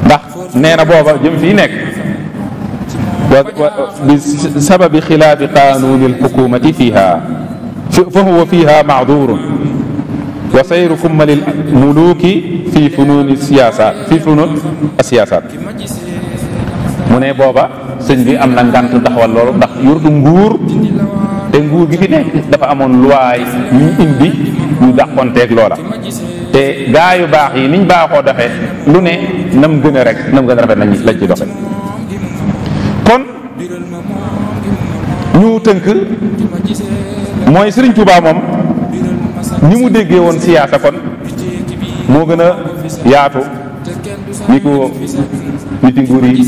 ndax nee na booba jëm fii nekk bi sababi xilaafi qanuni alxukumati fiha fa huwa fiha maadurun wa sayru kummalil muluki fi fununi siyasa fi funun asiyasat mu ne booba sëñ bi am na ngant taxawal loolu ndax yurdu nguur te nguur gi fi nekk dafa amoon luwaay ñu indi ñu dàqonteeg loola te gaa yu baax yi niñ baaxoo doxe lu ne nam gën a rek nam gën a rafet lañ ci doxe kon ñu tënk mooy Sëriñ Tuubaa moom ni mu déggee woon siyaasa kon moo gën a yaatu ni ko nit yi nguur yi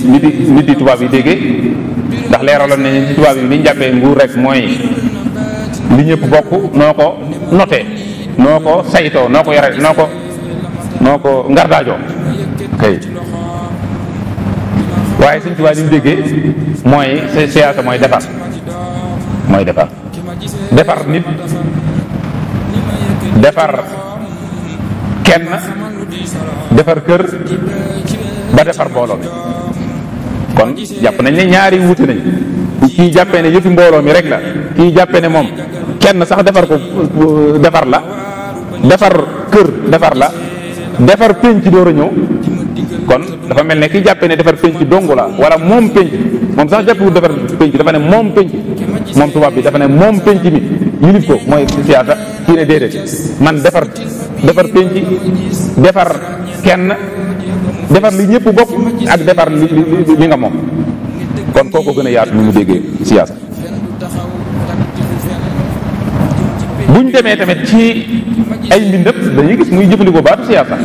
nit yi tubaab yi déggee ndax leeraloon nañu ci tubaab yi li ñu jàppee nguur rek mooy li ñëpp bokk noo ko noté noo ko saytoo noo ko yore noo ko ngardaajoo kay waaye Sëñ Tuubaa li mu déggee mooy siyaasa mooy defar nit defar kenn defar kër ba defar mbooloo mi kon jàpp nañ ne ñaari wuute nañ kii jàppee ne yëfi mbooloo mi rek la kii jàppee ne moom kenn sax defar ko defar la defar kër defar la defar penc door a ñëw kon dafa mel ne kii jàppee ne defar penc dong la wala moom penc moom sax jàppewul defar penc dafa ne moom penc moom tubaab bi dafa ne moom penc mi yilif ko mooy siyaasa kii ne déedéet man defar penc defar kenn defar li ñëpp bokk ak defar li nga moom kon kooku gën a yaatu ni mu déggee siyaasa buñ demee tamit ci ay mbindëp dañuy gis muy jëfandikoo baatu siyaasa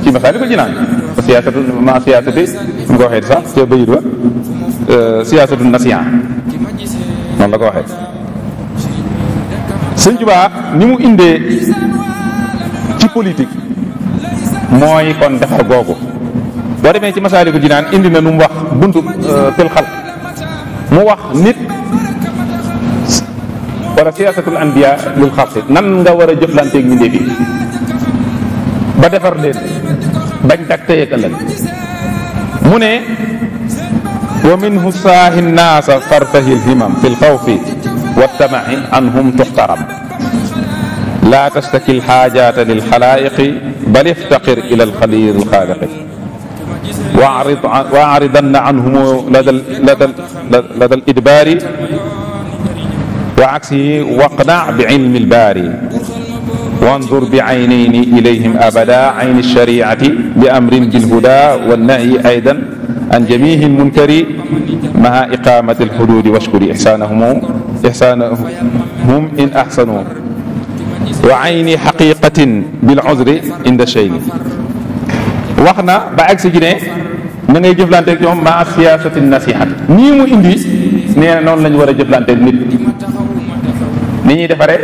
ci Masaalikul Jinaan siyaasatu ma siyaasati mu ko waxee sax ca bayit wa siyaasatu nasiya noonu la ko waxee Sëñ Tuubaa ni mu indee ci politique mooy kon defar googu boo demee ci Masaalikul Jinaan indi na nu mu wax buntu fil xalq mu wax nit wala siyaasatul anbiya lil xalqi nan nga war a jëflanteeg mbindéef yi ba defar leen bañ tak téye ëllëg mu ne wa minhu saahi nnaasa fartahi lhimam fi lxawfi wattamai anhum tuxtaram laa tastaki lxaajaata lilxalaayiqi bal iftaqir ila alxalil alxaaliqi waaridanna anhum lada lidbaari wa aksihi waqna bi ilmi albaari wanzur bi aynayni ilayhim abada ayni alshariati bi amrin bilhuda wannahyi aydan an jamihi almunkari maha iqamati alhududi washkuri ihsanahum in ahsanu wa ayni haqiqatin biluzri inda shayni wax na ba agsi ji ne na ngay jëflanteeg ñoom ma siyaasati nasihat nii mu indi nee na noonu la ñu war a jëflanteeg nit ni ñuy defaree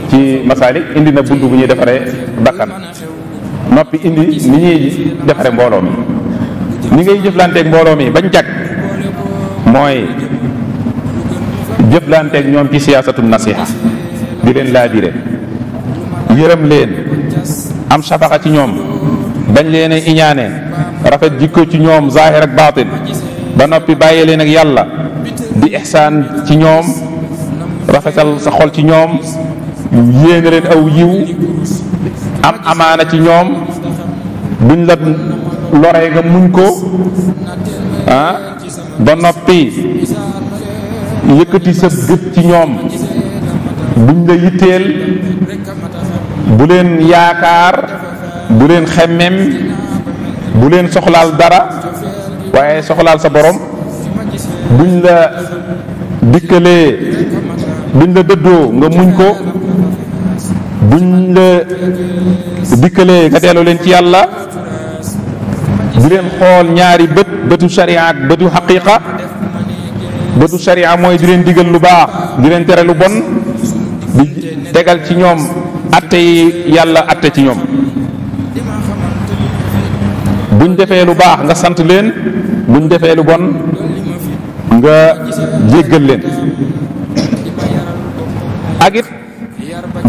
ci masaalik indi na buntu bu ñuy defaree bakkan noppi indi ni ñuy defaree mbooloo mi ni ngay jëflanteeg mbooloo mi bañ jag mooy jëflanteeg ñoom ci siyaasatu nasiha di leen laabire yërëm leen am safaxa ci ñoom bañ leen a iñaane rafet jikko ci ñoom zahir ak baatin ba noppi bàyyi leen ak yàlla di ihsaan ci ñoom rafetal sa xol ci ñoom yéene leen aw yiw am amaana ci ñoom buñ la loree nga muñ ko ba noppi yëkkati sa gët ci ñoom buñ la yitteel bu leen yaakaar bu leen xemmem bu leen soxlaal dara waaye soxlaal sa borom buñ la dikkalee buñ la dëddoo nga muñ ko buñ la dikkalee nga delloo leen ci yàlla bu leen xool ñaari bëtu sharia ak bëtu xaqiqa bëtu sharia mooy di leen digal lu baax di leen tere lu bon di tegal ci ñoom atte yi yàlla atte ci ñoom buñ defee lu baax nga sant leen buñ defee lu bon nga jéggal leen ak it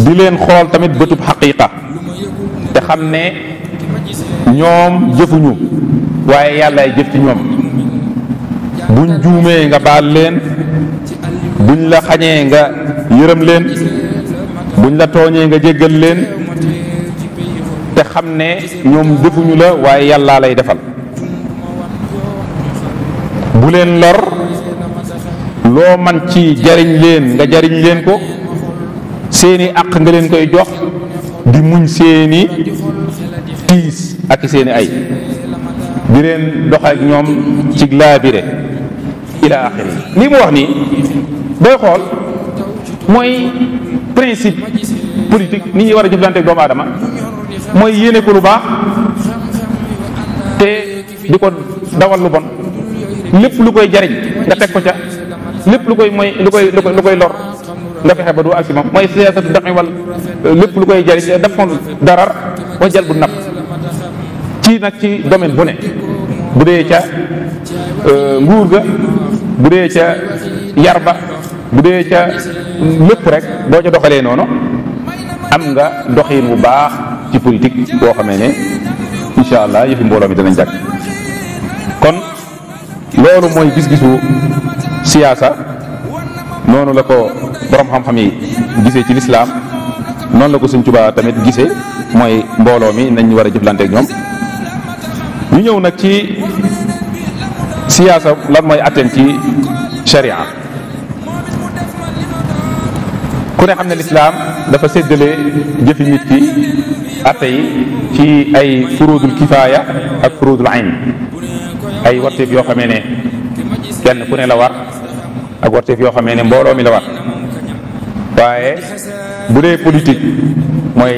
di leen xool tamit bëtub xaqiqa te xam ne ñoom jëfuñu waaye yàllaay jëf ci ñoom buñ juumee nga baal leen buñ la xañee nga yërëm leen buñ la tooñee nga jéggal leen te xam ne ñoom defuñu la waaye yàllaa lay defal bu leen lor loo man ci jariñ leen nga jariñ leen ko seeni àq nga leen koy jox di muñ seeni tiis ak seeni ay di leen dox ak ñoom ci laabire ila axiri lii mu wax nii booy xool mooy principe politique ni ñuy war a jëflanteeg doomu aadama mooy yéene ko lu baax te di ko dawal lu bon lépp lu koy jariñ nga teg ko ca lépp lu koy mooy lu koy lor nga fexe ba du agsi moom mooy siyaasatu daqi wal lépp lu koy jariñ dafon darar wa jal bu napp ci nag ci domaine bu ne bu dee ca nguur ga bu dee ca yar ba bu dee ca lépp rek boo ca doxalee noonu am nga doxin bu baax ci politique boo xamee ne incha allah yëfi mbooloo mi danañ jàkk. kon loolu mooy gis-gisu siyaasa, noonu la ko borom xam-xam yi gisee ci lislaam, noonu la ko Sëñ Tuubaa tamit gisee, mooy mbooloo mi nañ war a jëflanteeg ñoom. ñu ñëw nag ci siyaasa lan mooy atteem ci sharia. ku ne xam ne lislaam dafa séddale jëfi nit ki atte yi ci ay furudul kifaaya ak furudul ayn, ay warteef yoo xamee ne kenn ku ne la war ak warteef yoo xamee ne mbooloo mi la war. waaye bu dee politique mooy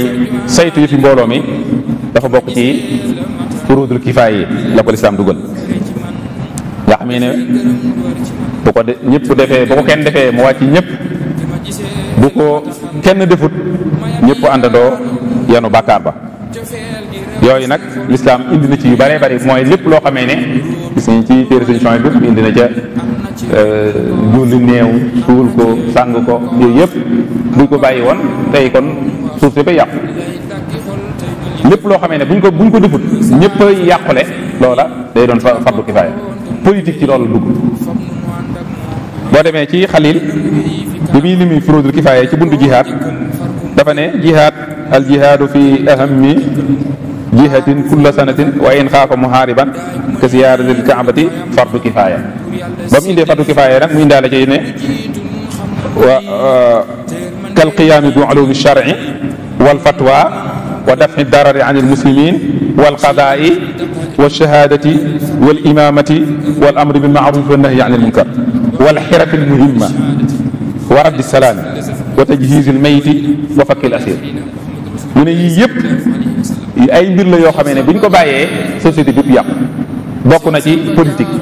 saytu yëfi mbooloo mi dafa bokk ci furudul kifaaya yi la ko lislaam dugal, nga xamee ne bu ko ñëpp defee, bu ko kenn defee mu wàcc ñëpp, bu ko kenn defut ñëpp àndandoo yanu bàkkaar ba. yooyu nag lislaam indi na ci yu bëree bëri, mooy lépp loo xamee ne gis nañ ci téere Sëñ Suhaybu bi indi na ca julli néew, suul ko, sàng ko, yooyu yëpp buñ ko bàyyi woon tey kon suuf si ba yàqu. lépp loo xamee ne buñ ko defut ñëpp a yàqule, loola day doon fardu kifaaya. politique ci loolu dugg. boo demee ci Xalil bi muy limi furudul kifaaya ci buntu jihaad dafa ne jihaad al jihaadu fi ahammi jihatin kulla sanatin wa in xaafa muhaariban ka ziyaaratil kaabati fardu kifaaya. ba mu indee fardu kifaaya nag mu indaale ci ne wa kal qiyaami bi ulumi shar'i wal fatwa wa daf'i darari an al muslimin wal qadaa'i wa shahaadati wal imaamati wal amri bil ma'ruf wa nahyi anil munkar wal xirafi al muhimma wa raddi salaam wa tajhiiz al mayti wa fakki al asiir. mu ne yii yëpp ay mbir la yoo xamee ne buñ ko bàyyee société bépp yàqu. bokk na ci politique,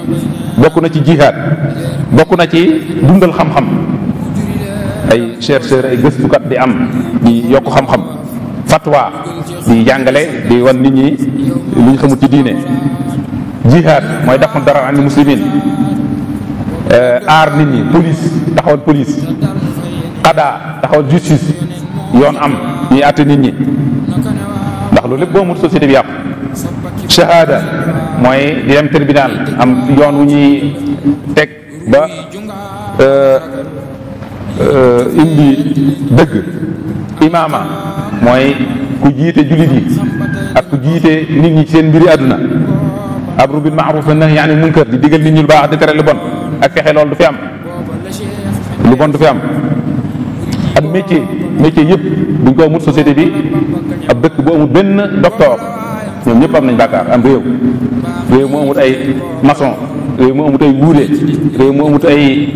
bokk na ci jihaad, bokk na ci dundal xam-xam, ay chercheur, ay gëstukat di am di yokk xam-xam, fatwa di jàngale di wan nit ñi luñ xamut ci diine, jihaad mooy dafa dara an muslimin, aar nit ñi, police taxawal police, xadaa taxawal justice, yoon am ñuy àtte nit ñi, ndax loolu lépp boo amul société bi yàqu. shahada mooy di dem tribunal, am yoon wu ñuy teg ba indi dëgg. imaama mooy ku jiite jullit yi ak ku jiite nit ñi ci seen mbiri àdduna. amru bil ma'ruf wa nahyi anil munkar, di digal nit ñi lu baax di tere lu bon, ak fexe loolu du fi am, lu bon du fi am. ak métier yëpp buñ ko amul société bi, ab dëkk bu amul benn docteur ñoom ñëpp am nañ bàkkaar. am réew mu amut ay maçon, réew mu amut ay wuude, réew mu amut ay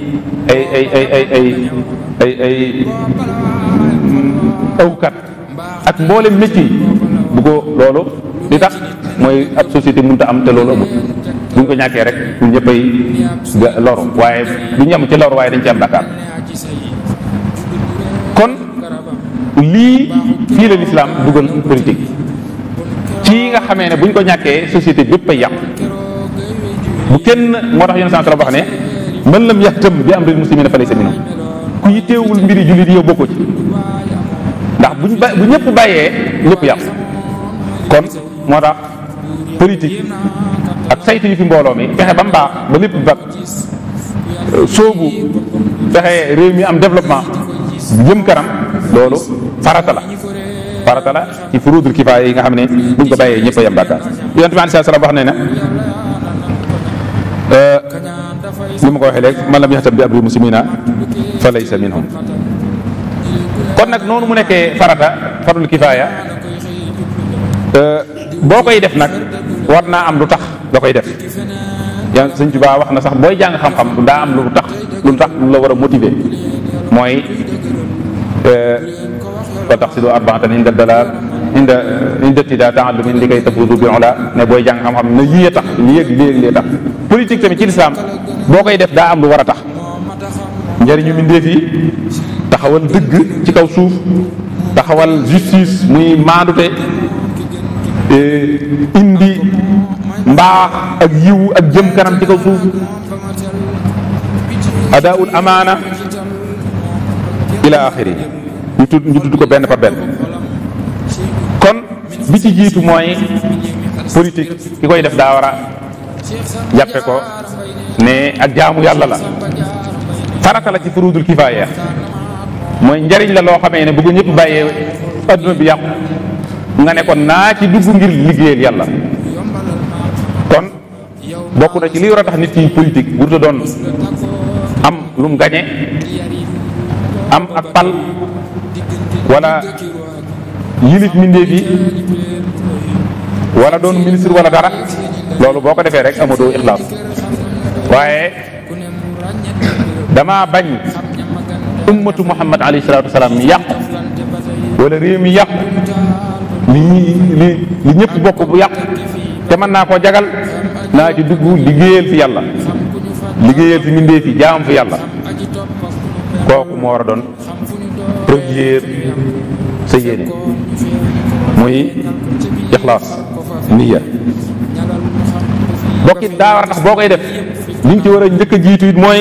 awkat ak mboolem métier yi bu ko loolu li tax mooy ab société mënut a am te loolu amut. buñ ko ñàkkee rek ñun ñëppay loru, waaye duñ yem ci loru waaye dañ ci am bàkkaar. kon lii fii la lislaam dugal politique ci nga xamee ne buñ ko ñàkkee société bépp ay yàqu. bu kenn moo tax yenn sant la wax ne man lam yahtam bi amril muslimina fa laysa minhum, ku yitteewul mbiri jullit yow bokkoo ci, ndax bu ñëpp bàyyee ñëpp yàqu. kon moo tax politique ak saytu yu fi mbooloo mi fexe ba mu baax ba lépp baax, soobu fexe réew mi am développement jëm kanam, loolu farata la ci furudul kifaaya yi nga xam ne buñ ko bàyyee ñëpp a yem bàkkaar. Yonent bi alayhi salaam wax ne na li ma ko waxee léegi man lam yahtam bi amril muslimina fa laysa minhum. kon nag noonu mu nekkee fardul kifaaya, boo koy def nag war naa am lu tax nga koy def. yaa Sëñ Tuubaa wax na sax booy jàng xam-xam daa am lu tax lu la war a motiver, mooy wa taqsidu arbaatan inda dalal inda tida taallum indi kay tafudu bi ula, ne booy jàng xam-xam na lii tax lii tax. politique tamit ci lislaam boo koy def daa am lu war a tax. njëriñu mbindéef yi, taxawal dëgg ci kaw suuf, taxawal justice muy maandute, indi mbaax ak yiw ak jëm kanam ci kaw suuf, adaul amaana ila axiri ñu tudd ko benn par benn. kon bi ci jiitu mooy politique ki koy def daa war a jàppe ko ne ak jaamu yàlla la, farata la ci furudul kifaaya, mooy njariñ la loo xamee ne bu ko ñëpp bàyyee adduna bi yàqu nga ne kon naa ci dugg ngir liggéeyal yàlla. kon bokk na ci li war a tax nit ki politique wurta doon am lu mu gañe, am ak pal wala yilif mbindéef yi wala doon ministre wala dara. loolu boo ko defee rek amadoo ixlaas. waaye dama bañ ummatu muhammad alayhi salaatu wasalaam mi yàqu wala réew mi yàqu li ñëpp bokk bu yàqu te mën naa koo jagal, naa ci dugg liggéeyal fi yàlla, liggéeyal fi mbindéef fi jaam fi yàlla. kooku moo war a doon première sa yéene, muy ixlaas niya. bokkit daa war a tax boo koy def liñ ci war a njëkk a jiitu it mooy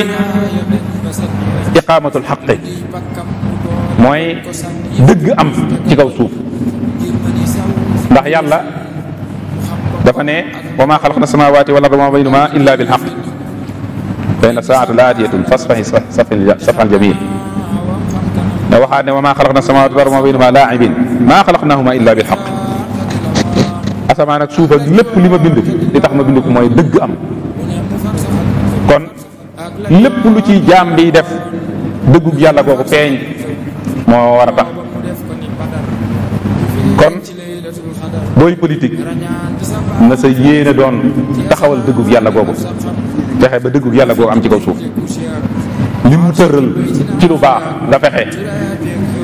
iqaamatul xaqi, mooy dëgg am ci kaw suuf. ndax yàlla dafa ne wa maa xalaqna samaawaati wal arda wa maa baynahumaa illaa bil xaq fa inna saa'ata laatiyatun fasfahi safhal jamiil. da waxaat ne wa maa xalaqna samaawaati wal arda wa maa baynahumaa laa'ibiin maa xalaqnaahumaa illaa bil xaq. asamaan ak suuf ak lépp li ma bind li tax ma bind ko mooy dëgg am. kon lépp lu ci jaam bi def dëggug yàlla googu feeñ moo war a tax. kon booy politique na sa yéene doon taxawal dëggug yàlla googu, fexe ba dëggug yàlla googu am ci kaw suuf. li mu tëral ci lu baax nga fexe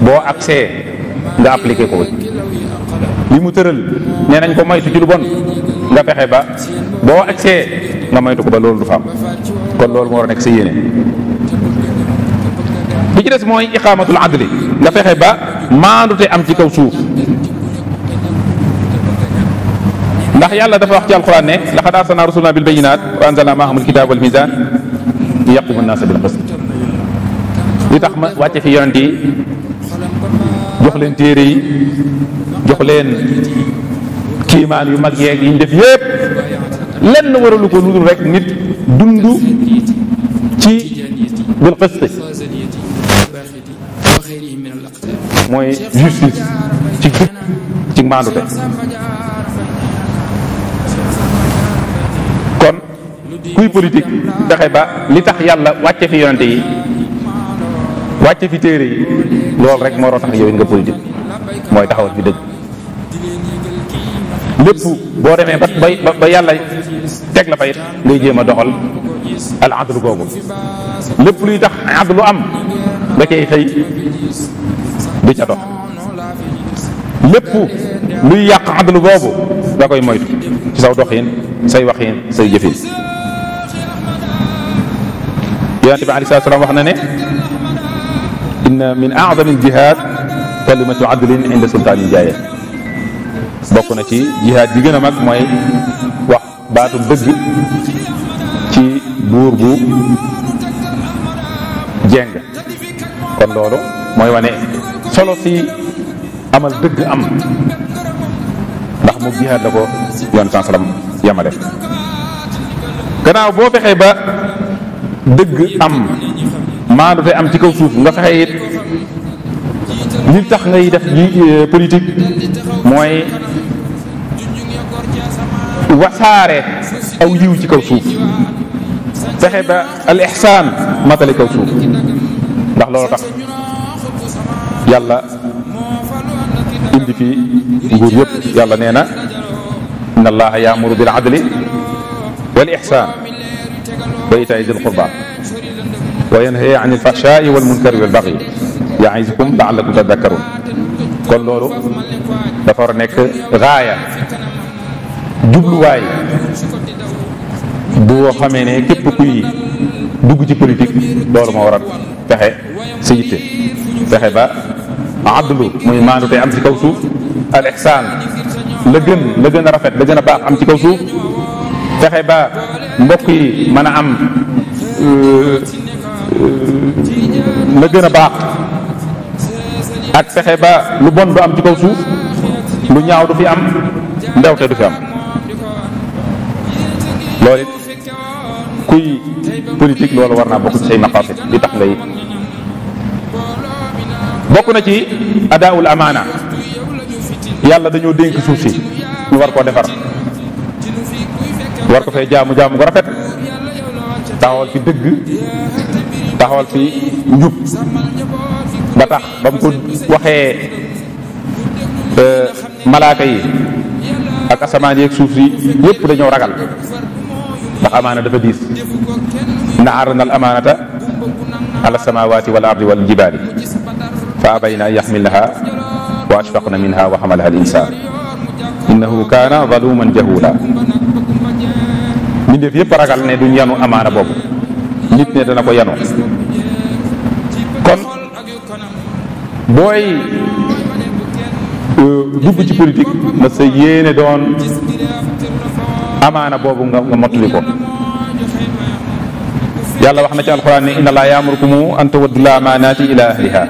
boo accès nga appliqué ko. li mu tëral nee nañ ko moytu ci lu bon nga fexe ba boo accès nga moytu ko ba loolu du fa am. kon loolu moo war a nekk sa yéene. bi ci des mooy iqaamatul adli, nga fexe ba maandute am ci kaw suuf. ndax yàlla dafa wax ci alquran ne laqad arsalnaa rusulanaa bil bayyinaat wa anzalnaa ma'ahumul kitaaba wal miizaan liyaquuma nnaasa bil qist. li tax ma wàcce fi yonent yi, jox leen téere yi, jox leen kiimaan yu mag yeeg yi ñu def yépp, lenn waralu ko lu dul rek nit dund ci bil qist, mooy justice ci dëgg ci maandute. kon kuy politique fexe ba li tax yàlla wàcce fi yonente yi, wàcce fi téere yi, loolu rek moo war a tax yow it nga politique, mooy taxawal fi dëgg. lépp boo demee ba yàlla teg la fa it ngay jéem a doxal al adlu googu. lépp luy tax adlu am nga cay xëy di ca dox. lépp luy yàq adlu boobu nga koy moytu ci saw doxin, say waxin, say jëfin. yonente bi alayhi salaatu salaam wax na ne inna min a'zami al-jihaad kalimatu adlin inda sultaanin jaayir. bokk na ci jihaad bi gën a mag mooy wax baatu dëgg ci buur bu jeng. kon loolu mooy wane solo si amal dëgg am, ndax mu jihaad la ko yonent saa salaam yamale. gannaaw boo fexee ba dëgg am, maandute am ci kaw suuf, nga fexe it li tax ngay def politique mooy wasaare aw yiw ci kaw suuf, fexe ba al ihsaan matali kaw suuf. ndax loolu tax yàlla indi fi nguur yëpp. yàlla nee na inna allaha yaamuru bil adli wal ihsaan wa itaa'i dil qurba wa yanha anil fahshaa'i wal munkari wal bagyi ya'izukum la'allakum tadhakkarun. kon loolu dafa war a nekk gaaya, jubluwaay boo xamee ne képp kuy dugg ci politique loolu moo war a fexe sa yitte, fexe ba adlu muy maandute am ci kaw suuf, al ihsaan la gën a rafet, la gën a baax am ci kaw suuf, fexe ba mbokk yi mën a am la gën a baax, ak fexe ba lu bon du am ci kaw suuf, lu ñaaw du fi am, ndewte du fi am. loolu it kuy politique loolu war naa bokk ci say maqasid li tax ngay bokk na ci adaawul amaana yàlla dañoo dénk suuf si ñu war koo defar war ko fay jaamu gu rafet taxawal fi dëgg taxawal fi njub ba tax ba mu ko waxee malaaka yi ak asamaan yi ak suuf si yépp dañoo ragal ndax amaana dafa diis inna aradna al amaanata ala samawati wal ardi wal jibaali fa abayna an yaxmilnaha wa ashfaqna minha wa xamalaha al insan innahu kaana zaluman jahula mbindeef yépp ragal ne duñ yanu amaana boobu nit ne dana ko yanu kon booy dugg ci politique na sa yéene doon amaana boobu nga mottali ko yàlla wax na ci alxuraan ne inna allaha ya'murukum an tu'addu al-amaanaati ila ahliha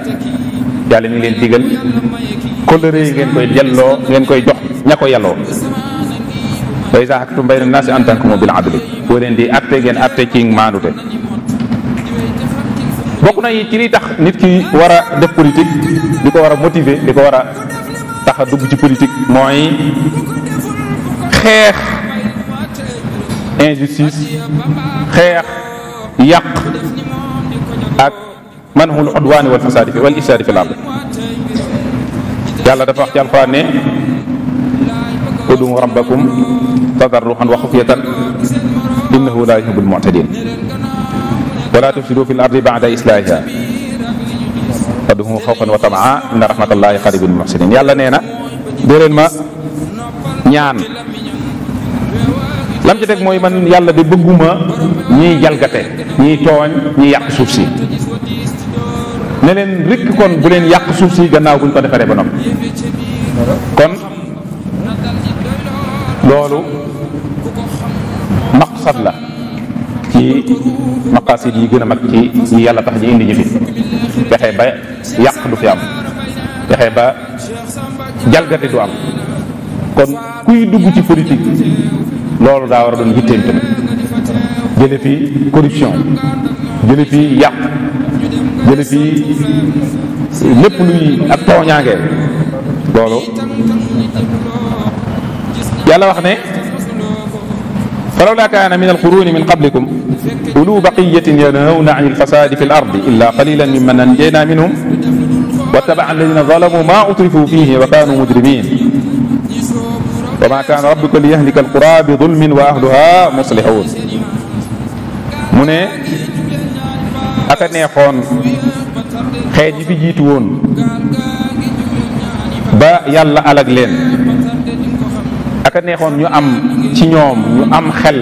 yàlla mi ngi leen digal kóllëre yi ngeen koy delloo ngeen koy jox ña ko yelloo wa izaa hakkamtum bayna an-naasi an tahkumu bil adli boo leen di atte ngeen atte ci maandute bokk na yi ci li tax nit ki war a def politique di ko war a motiver di ko war a tax a dugg ci politique mooy xeex injustice xeex yàq ak manhul udwaani wal fasaadi wal ifsaadi fil ard yàlla dafa wax ci alxuraan ne ud'u rabbakum tadarruan wa xufyatan innahu la yuhibbul mu'tadin wala tufsidu fil ardi ba'da islahiha wad'uhu xawfan wa tamaa inna rahmatallahi qaribun lil muhsinin yàlla nee na dee leen ma ñaan lam ci teg mooy man yàlla de bëgguma ñiy jalgate ñiy tooñ ñiy yàq suuf si ne leen rikk kon bu leen yàq suuf si gannaaw buñ ko defaree ba noppi kon loolu maqsad la ci maqasid yi gën a mag ci ñi yàlla tax ñu indi ñu fi fexe ba yàq du fi am fexe ba jalgate du am kon kuy dugg ci politique loolu daa war a doon yitteem tamit jële fi corruption jële fi yàq jële fi lépp luy ak tooñaange loolu yàlla wax ne falawla kaana min alquruni min qablikum ulu baqiyatin yanhawna an alfasadi fi alardi illa qalilan mimman anjayna minhum wattaba'a alladina zalamu ma utrifu fihi wa kanu mujrimin wa ma kaana rabbuka liyahlika alqura bi zulmin wa ahluha muslihun mu ne aka neexoon xeet yi fi jiitu woon ba yàlla alag leen aka neexoon ñu am ci ñoom ñu am xel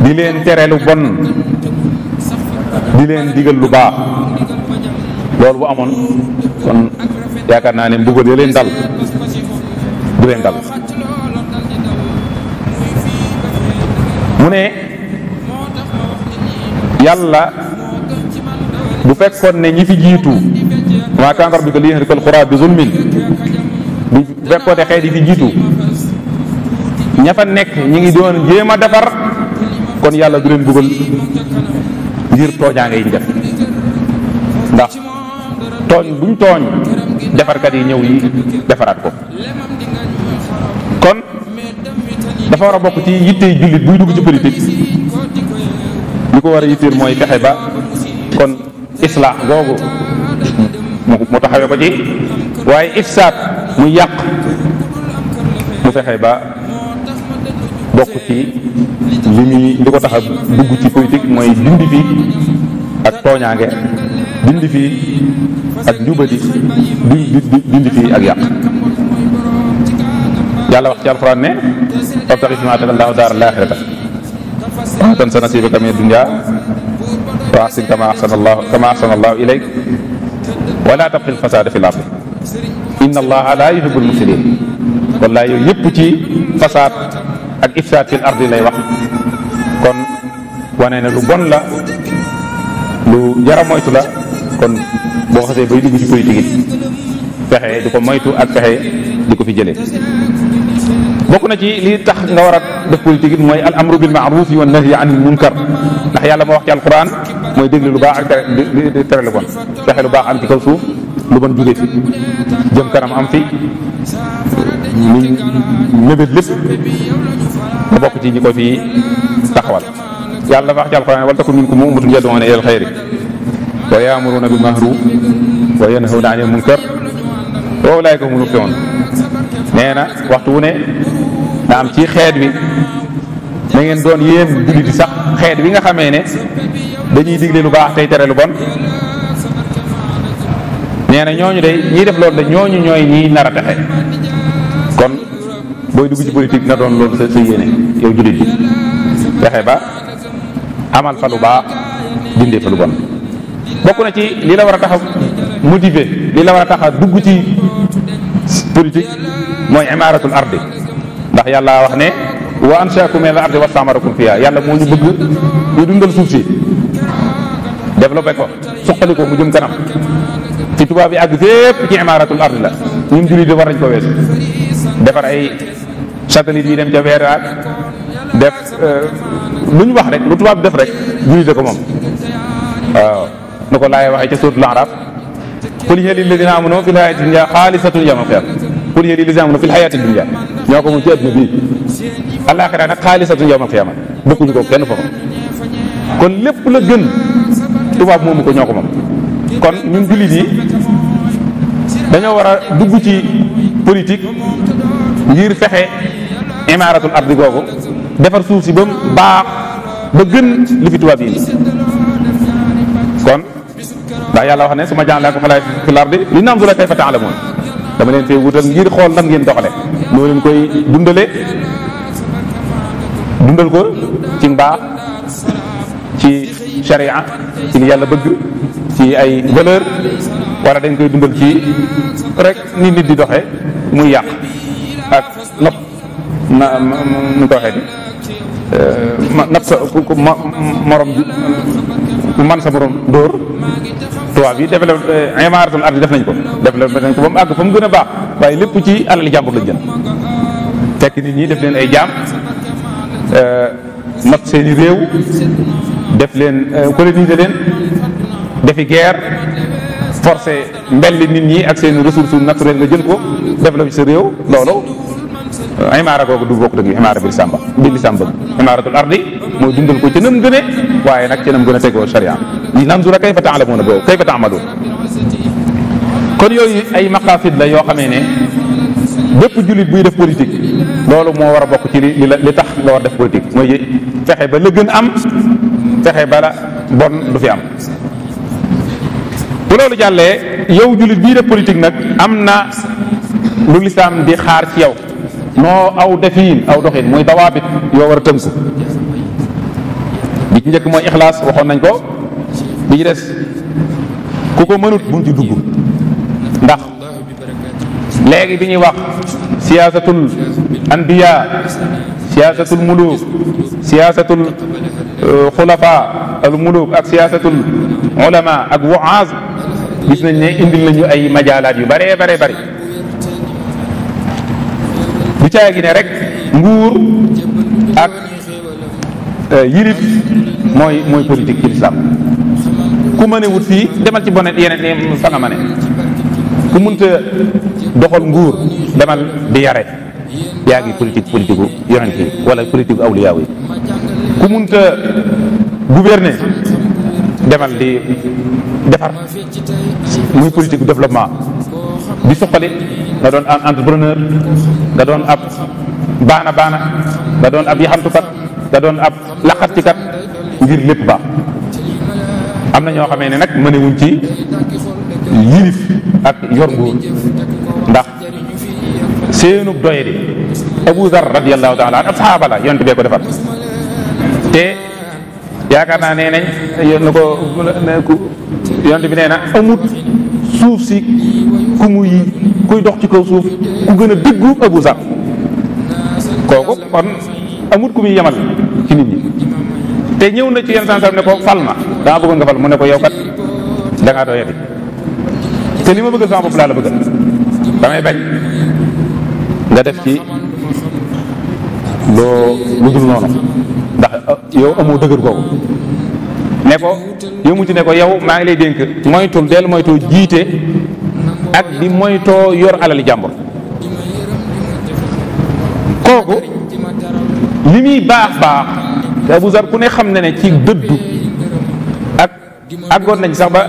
di leen tere lu bon di leen digal lu baax loolu bu amoon kon yaakaar naa ne mbugal ya leen dal du leen dal mu ne yàlla bu fekkoon ne ñi fi jiitu maa kaana rabbuka liyahlika al-quraa bi zulmin bu fekkoon ne xeet yi fi jiitu ña fa nekk ñi ngi doon jéem a defar kon yàlla du leen buggal ngir tooñaange yi ñu def ndax tooñ buñ tooñ defarkat yi ñëw yi defaraat ko kon dafa war a bokk ci yittey jullit buy dugg ci politique li ko war a yitteel mooy fexe ba kon islaax googu mu taxawee ko ci waaye ifsaad mu yàq mu fexe ba bokk ci li ko tax a dugg ci politique mooy dindi fi ak tooñaange dindi fi ak njubadi dindi fi ak yàq yàlla wax ci alxuraan ne wabtaxi fiimaa aataaka llaahu daara l-aaxirata wa laa tansa nasiibaka mina dunya wa ahsin kamaa ahsana llaahu ilayk wa laa tabxi l-fasaada fi l-ard inna llaaha laa yuhibbu l-mufsidiin kon laa yooyu yëpp ci fasaad ak ifsaad fil ardi lay wax kon wane ne lu bon la lu jara moytu la kon boo xasee bay dugg ci politique it fexe di ko moytu ak fexe di ko fi jëlee bokk na ci li tax nga war a def politique it mooy al amru bil ma'ruf wa nahyi anil munkar ndax yàlla moo wax ci alquran mooy déglu lu baax ak tere lu bon fexe lu baax am ci kaw suuf lu bon jóge fi jëm kanam am fi luñ mébét lépp nga bokk ci ñi ko fi taxawal yàlla dafa wax ci alquran wal takun minkum ummatun yad'una ila al khayri wa ya'muruna bil ma'ruf wa yanhawna 'anil munkar wa ulaa'ika humul muflihun nee na waxtu wu ne na am ci xeet wi na ngeen doon yéen jullit yi sax xeet wi nga xamee ne dañuy digle lu baax tey tere lu bon nee na ñooñu de ñiy def loolu de ñooñu ñooy ñiy nar a texe kon booy dugg ci politique na doon loolu sa yéene yow jullit bi fexe ba amal fa lu baax dindee fa lu bon bokk na ci li la war a tax a motiver li la war a tax a dugg ci politique mooy imaaratul ardi ndax yàlla wax ne wa anshaakum min al ardi wa stamarakum fiha yàlla moo ñu bëgg ñu dundal suuf si développé ko suqali ko mu jëm kanam ci tubaab yi àgg fépp ci imaaratul ardi la ñun jullit di war nañ ko weesu defar ay satellite yi dem ca weer ak def lu ñu wax rek lu tubaab def rek jullit ko moom waaw nu ko laay waxee ca suuratul A'raaf qul hiya lilladina amanu fil hayati dunya xaalisatun yawmal qiyaama qul hiya lilladina amanu fil hayati dunya ñoo ko moom ci adduna bii àllaaxira nag xaalisatun yawmal qiyaama bokkuñu ko kenn foofu kon lépp la gën tubaab moomu ko ñoo ko moom kon ñun jullit yi dañoo war a dugg ci politique ngir fexe imaaratul ardi googu defar suuf si ba mu baax ba gën li fi tubaab yi kon ndax yàlla wax ne su ma ja'alnaakum xalaa'ifa fil ardi li nanzura kayfa ta'lamuun dama leen fee wutal ngir xool nan ngeen doxale noo leen koy dundal ko ci mbaax ci sharia ci li yàlla bëgg ci ay valeur wala dañ koy dundal ci rek ni nit di doxe muy yàq ak nopp nu ko waxee napp sa morom ku man sa morom dóor tubaab yi développé imaaratul ardi def nañ ko ba mu àgg fa mu gën a baax waaye lépp ci alal jàmbur lañ jël fekk nit ñi def leen ay jaam not seeni réew def leen coloniser leen defi guerre forcé mbelli nit ñi ak seen ressources naturelles nga jël ko développé sa réew loolu imaara googu du bokk dëgg imaara bi lislaam bëgg imaaratul ardi mooy dundal ko ca nam gëne waaye nag ca nam gën a tegoo sharia li nanzura kayfa ta'lamuuna boobu kayfa ta'maluun kon yooyu ay maqasid la yoo xamee ne bépp jullit buy def politique loolu moo war a bokk ci li tax nga war def politique mooy fexe ba la gën am fexe ba la bon du fi am bu loolu jàllee yow jullit bii def politique nag am na lu lislaam di xaar ci yow noo aw defiin aw doxin muy dawaabit yoo war a tënku bi ci njëkk mooy ixlaas waxoon nañ ko bi ci des ku ko mënut bu mu ci dugg ndax léegi bi ñuy wax siyaasatul anbiya siyaasatul muluk siyaasatul xulafa al muluk ak siyaasatul ulama ak wuaz gis nañ ne indil nañu ay majaalaat yu bare bare bari bu caay gi ne rek nguur ak yilif mooy politique ci lislaam ku mëne wut fii demal ci bonet yeneen fa nga mëne ku mënta doxal nguur demal di yare yaa ngi politique gu yonent yi wala politique gu awliyaaw yi ku mënta gouverner demal di defar muy politique gu développement di suqali nga doon am entrepreneur nga doon ab baana nga doon ab yaxantukat nga doon ab laqatcikat ngir lépp baax am na ñoo xamee ne nag mënewuñ ci yilif ak yor nguur ndax seenub doye di Abu Zar radiyallahu taala an ab saxaaba la yonent bee ko defar te yaakaar naa nee nañ yonent bi nee na amut suuf si kuy dox ci kaw suuf ku gën a dëggu Abu Zar kooku kon amut ku muy yemal ci nit ñi te ñëw na ci yenn sansam ne ko fal ma dama bëggoon nga fal mu ne ko yow kat da ngaa doyati te li ma bëggal sama bopp laa la bëggal damay bañ nga def ci lu dul noonu ndax yow amoo dëgër googu ne ko yow mu ci ne ko yow maa ngi lay dénk moytul del moytoo jiite ak di moytoo yor alali jàmbur. kooku li muy baax te Abu Zar ku ne xam ne ci dëddu ak àggoon nañ sax ba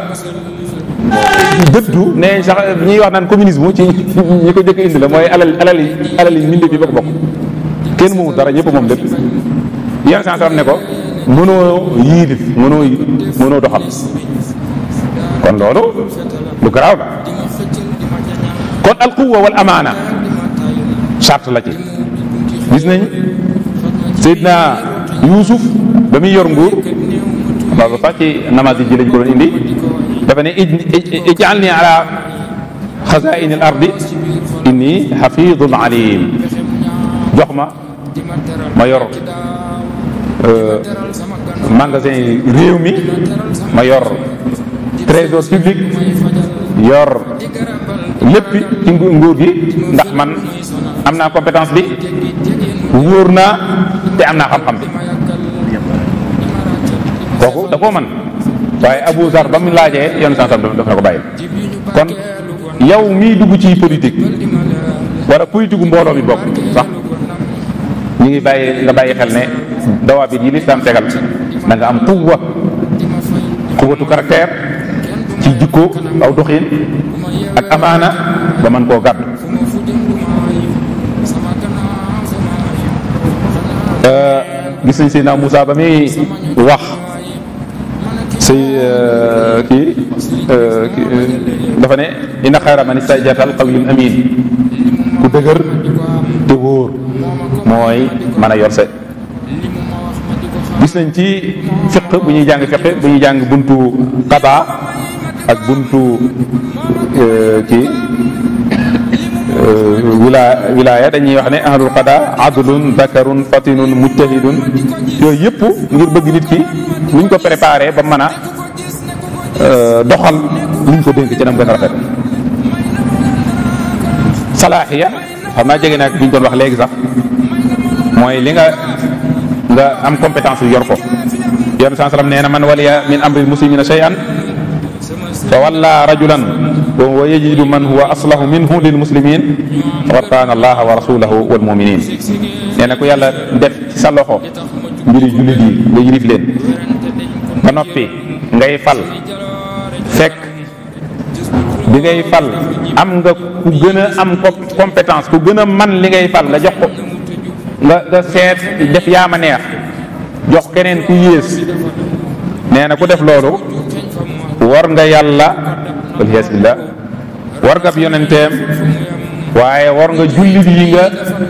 dëddu ne sax ñuy wax naan communisme ci ñi ko jëkk indi la mooy alali mbindéef yi bokk kenn moomu dara ñëpp moom lépp yenn sansam ne ko mënoo yiilif mënoo doxal kon loolu lu garaaw la kon al quwwa wal amaana charte la ci gis nañ Seydina Yuusuf ba muy yor nguur loolu sax ci namaz ji lañ ko doon indi dafa ne ij'alni ala xazaa'ini al ardi inni xafidun alim jox ma yor magasin réew mi ma yor trésor public yor léppi ci nguur gi ndax man am naa compétence bi wóor naa te am naa xam-xam bi kooku da koo man waaye Abu Zar ba mu laajee yoon sansam daf na ko bàyyi kon yow mii dugg ci politique wala politique gu mbooloo mi bokk sax ñu ngi nga bàyyi xel ne dawaabit yi lislaam tegal da nga am quwwatu caractère ci jikko aw doxin ak amaana ba mën koo gàddu gis nañ Seydina Moussa ba muy wax kii dafa ne inna xayra man istajara al qawiyul amin ku dëgër te wóor mooy mën a yor se gis nañ ci fiq bu ñuy jàng fiq bu ñuy jàng buntu qada ak buntu kii wilaaya dañuy wax ne ahlul qada adlun dakarun fatinun mujtahidun yooyu yëpp ngir bëgg nit ki luñ ko préparé ba mën a doxal luñ ko dénk ci nam gën a rafet salaaxiya xam naa jege naag bi ñu doon wax léegi sax mooy li nga am compétence yu yor ko yoon saa sallam nee na man waliya min amril muslimina shay'an fa walla rajulan wa yajidu man huwa aslahu minhu lil muslimin faqad kaana allaha wa rasulahu wal muminin nee na ku yàlla def ci sa loxo mbiri jullit yi nga yilif leen ba noppi ngay fal fekk bi ngay fal am nga ku gën a am compétence ku gën a man li ngay fal nga jox ko nga seet def yaa ma neex jox keneen ku yées nee na ku def loolu war nga yàlla waliyas billah war nga yonenteem waaye war nga jullit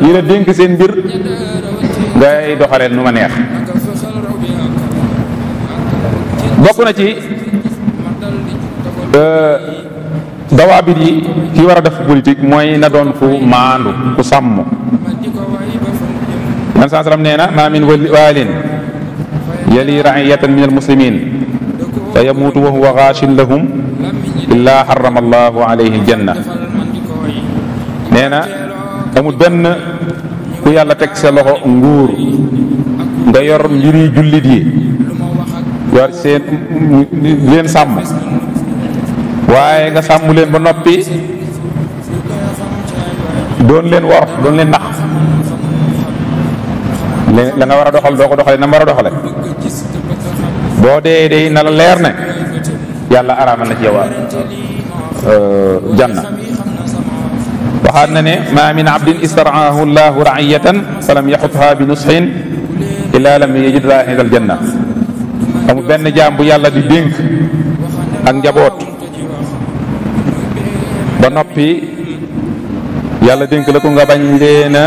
yi la dénk seen mbir ngay doxaleen nu ma neex bokk na ci dawaabit yi ki war a def politique mooy na doon ku maandu ku sàmm man saa sallam nee na ma min waalin yali raiyatan min almuslimin fa yamuutu wa huwa gaashin lahum illa harrama allahu alayhi aljanna nee na amul benn ku yàlla teg sa loxo nguur nga yor mbiri jullit yi yor seen leen sàmm waaye nga sàmm leen ba noppi doon leen wor doon leen nax la nga war a doxal doo ko doxale na war a doxale boo dee day na la leer ne yàlla araamal na ci yow janna waxaat na ne ma min abdin istaraahu llahu raiyatan falam yaxutha bi nusxin illa lam yajid raihata al janna amul benn jaam bu yàlla di dénk ak njaboot ba noppi yàlla dénk la ko nga bañ leen a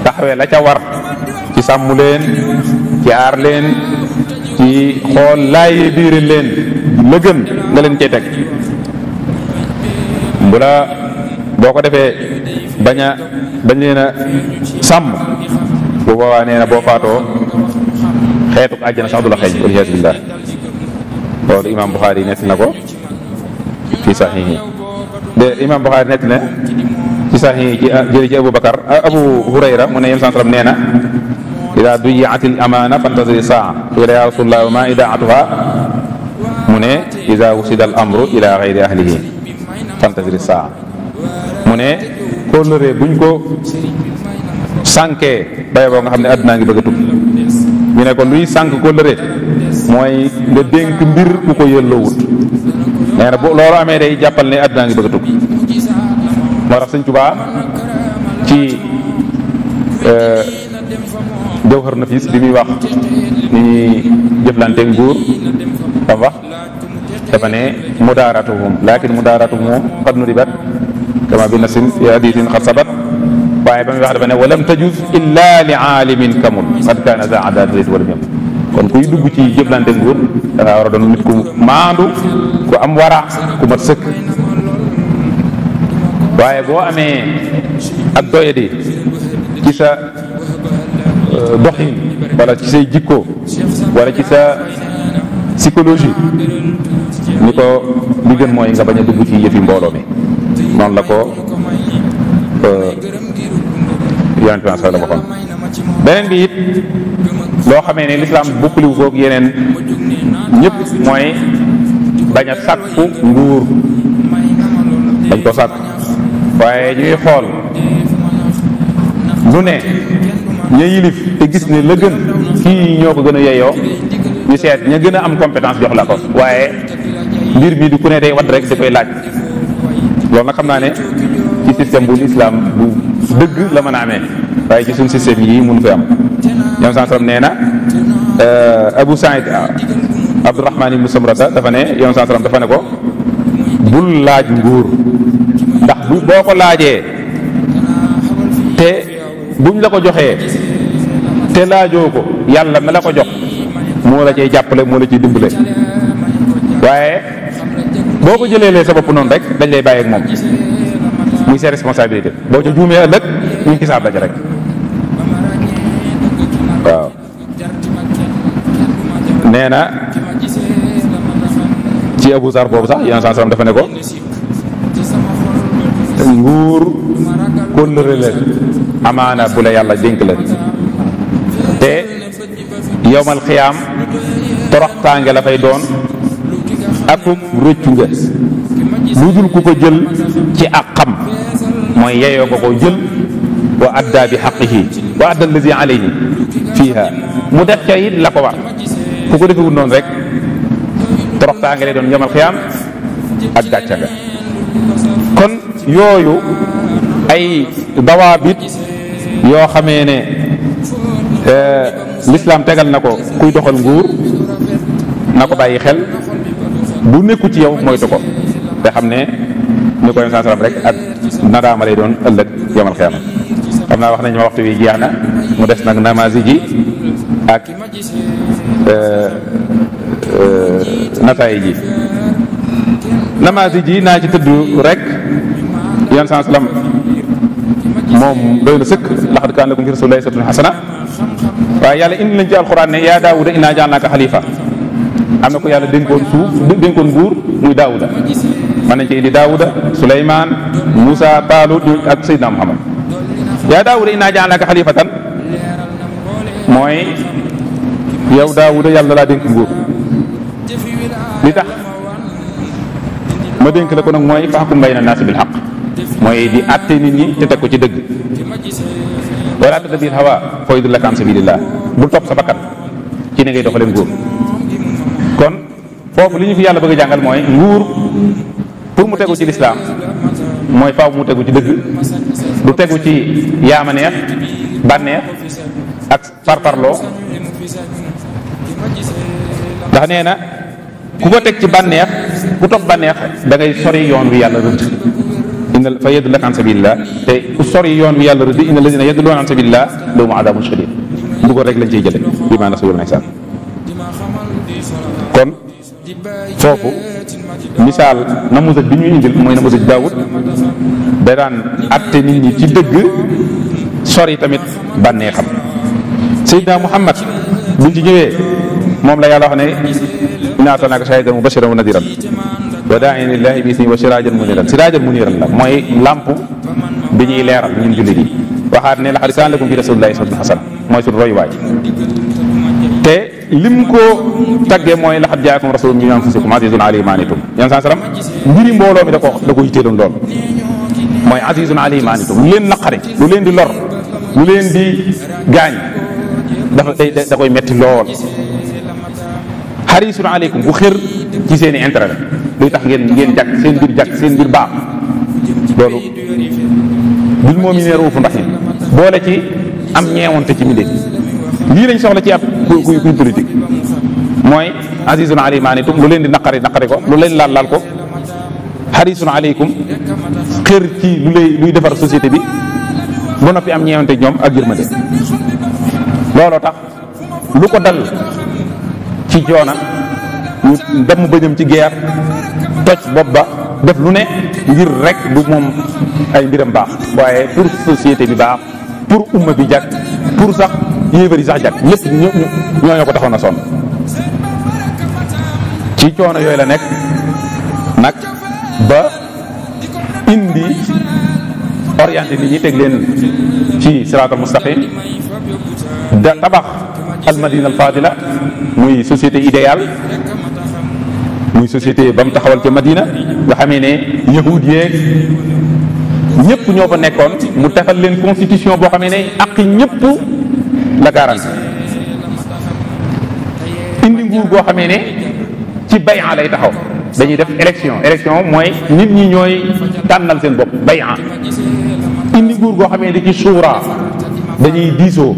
taxawee la ca war ci sàmm leen ci aar leen ci xool laaye biire leen la gën nga leen cay teg bu la boo ko defee bañ leen a sàmm bu boobaa nee na boo faatoo xeetu àjjana sax du la xeeñ wal iyaazu billah loolu imam Buxaari nett na ko fi saxiix de imam Buxaari nett na ci saxi ci jëri ci Abu Hurayra mu ne yéen sallam nee na ida duyiat al amana fantaziri saa ila ya rasulullah wa ma idaatuha mu ne ida wusida al amru ila gayri ahlihi fantaziri saa mu ne kóllëre buñ ko sànkee baye boo nga xam ne àddunaa ngi bëgg a tukki ñu ne ko luy sànk kóllëre mooy nga dénk mbir ku ko yëlloowut nee na bu loolu amee day jàppal ne àddunaa ngi bëgg a tukki moo tax Sëñ Tuubaa ci Jawhar Nafis bi muy wax ni jëflante nguur tam wax dafa ne mudaaratuhum lakin mudaaratuhum qad nudibat kama bi nasin fi hadisin xad sabat waaye ba muy wax dafa ne walam tajuz illa li aalimin kamul qad kaana za adaat wala ñëm kon kuy dugg ci jëflante nguur dafa war a doon nit ku maandu ku am wara ku mat sëkk waaye boo amee ak doyadi ci sa doxin wala ci say jikko wala ci sa psychologie ni ko li gën mooy nga bañ a dugg ci yëfi mbooloo mi noonu la ko yonent bi sallallahu alayhi wa sallam beneen bi it loo xamee ne lislaam bokkaliwu koog yeneen ñëpp mooy bañ a sàkku nguur dañ ko sàkk waaye ñuy xool lu ne ña yilif te gis ne la gën kii ñoo ko gën a yeyoo ñu seet ña gën a am compétence jox la ko waaye mbir mi du ku ne day wadd rek da koy laaj loolu nag xam naa ne ci système bu l'islam bu dëgg la mën a amee waaye ci suñ système yi mun fi am ñoom sansam nee na Abu Saïd Abdurrahman ibn Samrata dafa ne yoon sansam dafa ne ko bul laaj nguur ndax boo ko laajee te buñ la ko joxee te laajoo ko yàlla ma la ko jox moo la cay jàppale moo la ciy dimbale waaye boo ko jëlee sa bopp noonu rek dañ lay bàyyi ak moom muy sa responsabilité boo ca juumee ëllëg ñu xisaab la ci rek waaw nee na ci Abu Zar boobu sax yeneen saa dafa ne ko nguur kóllëre la amaana bu la yàlla dénk la te yowmal xiyaam toroxtaange la fay doon akuk rëccu nga lu dul ku ko jël ci ak xam mooy yeyoo ko jël wa adda bi xaqihi wa adda allazi alayhi fiiha mu def ca it la ko war ku ko defewul noonu rek toroxtaange lay doon yowmal xiyaam ak gàcca nga kon yooyu ay dawaabit yoo xamee ne l'islam tegal na ko kuy doxal nguur na ko bàyyi xel bu nekku ci yow moytu ko te xam ne ni ko yenn saa rek ak nadaama lay doon ëllëg yomal xiyaama xam naa wax nañ ma waxtu wi jeex na mu des nag namasi ji ak nataay ji namasi ji naa ci tëdd rek yan saa salaam moom doy na sëkk laqad kaana lakum fi rasuulillaahi uswatun hasana waaye yàlla indi nañ ci alxuraan ne yaa daawuda innaa ja'alnaaka xalifa am na ko yàlla dénkoon dénkoon nguur muy daawuda mën nañ ci indi daawuda Suleymaan Muusa Taalut ak Seydina Muhammad yaa daawuda innaa ja'alnaaka xalifatan mooy yow daawuda yàlla laa dénk nguur li tax ma dénk la ko nag mooy fahkum bayna naasi bil haqq mooy di àtte nit ñi te teg ko ci dëgg wala tattabi'il hawaa fa yudillaka an sabilillah bul topp sa bakkan ci ni ngay doxalee nguur kon foofu li ñu fi yàlla bëgg a jàngal mooy nguur pour mu tegu ci lislaam mooy faaw mu tegu ci dëgg du tegu ci yaama neex bànneex ak parparloo ndax nee na ku ko teg ci bànneex ku topp bànneex da ngay sori yoon wi yàlla rëdd fa yadillaka an sabilillah te ku sori yoon wi yàlla rëdd inna alladina yadilluuna an sabilillah lahum adabun shadid mbugal rek lañ ciy jële bi maa nasu yawmal hisaab kon foofu misaal namuzaj bi ñuy indil mooy namuzaj Daawud da daan atte nit ñi ci dëgg sori tamit bànneexam Seydina Muhammad buñ ci ñëwee moom la yàlla wax ne innaa arsalnaaka shaahidan mubashiran wa nadiran wa daa'iyan ilallaahi bi isnihi wa siraajan muniiran la mooy lamp bi ñuy leeral ñun jullit yi waxaat ne laqad kaana lakum fi rasulillahi uswatun hasana mooy suñu royuwaay te lim ko taggee mooy laqad jaakum rasulun min anfusikum azizun alayhi ma anittum yan saa salaam mbiri mbooloo mi da ko yitteeloon lool mooy azizun alayhi ma anittum lu leen naqari lu leen di lor lu leen di gaañ da koy metti lool harisun aleykum bu xër ci seen i intérêt la luy tax ngeen jàkk seen mbir jàkk seen mbir baax loolu bil mu'minina ra'uufun rahiim boole ci am ñeewante ci mbindéef lii lañ soxla ci ab kuy politique mooy azizun alayhi ma anittum lu leen di naqari ko lu leen laal ko harisun aleykum xër ci luy defar société bi ba noppi am ñeewante ñoom ak yërmande looloo tax lu ko dal ci joona ñu dem bëñam ci guerre toj bopp ba def lu ne ngir rek du moom ay mbiram baax waaye pour société bi baax pour umma bi jag pour sax yéefar yi sax jag lépp ñoo ko taxoon a sonn ci coono yooyu la nekk nag ba indi orienté nit ñi teg leen ci siraatal mustaqim da tabax al madina al fadila muy société idéale muy société ba mu taxawal ca Madina nga xamee ne yahud yeeg ñëpp ñoo fa nekkoon mu defal leen constitution boo xamee ne ak ñëpp la garanti indi nguur goo xamee ne ci bay'a lay taxaw dañuy def élection mooy nit ñi ñooy tànnal seen bopp bay'a indi nguur goo xamee ne ci suura dañuy diisoo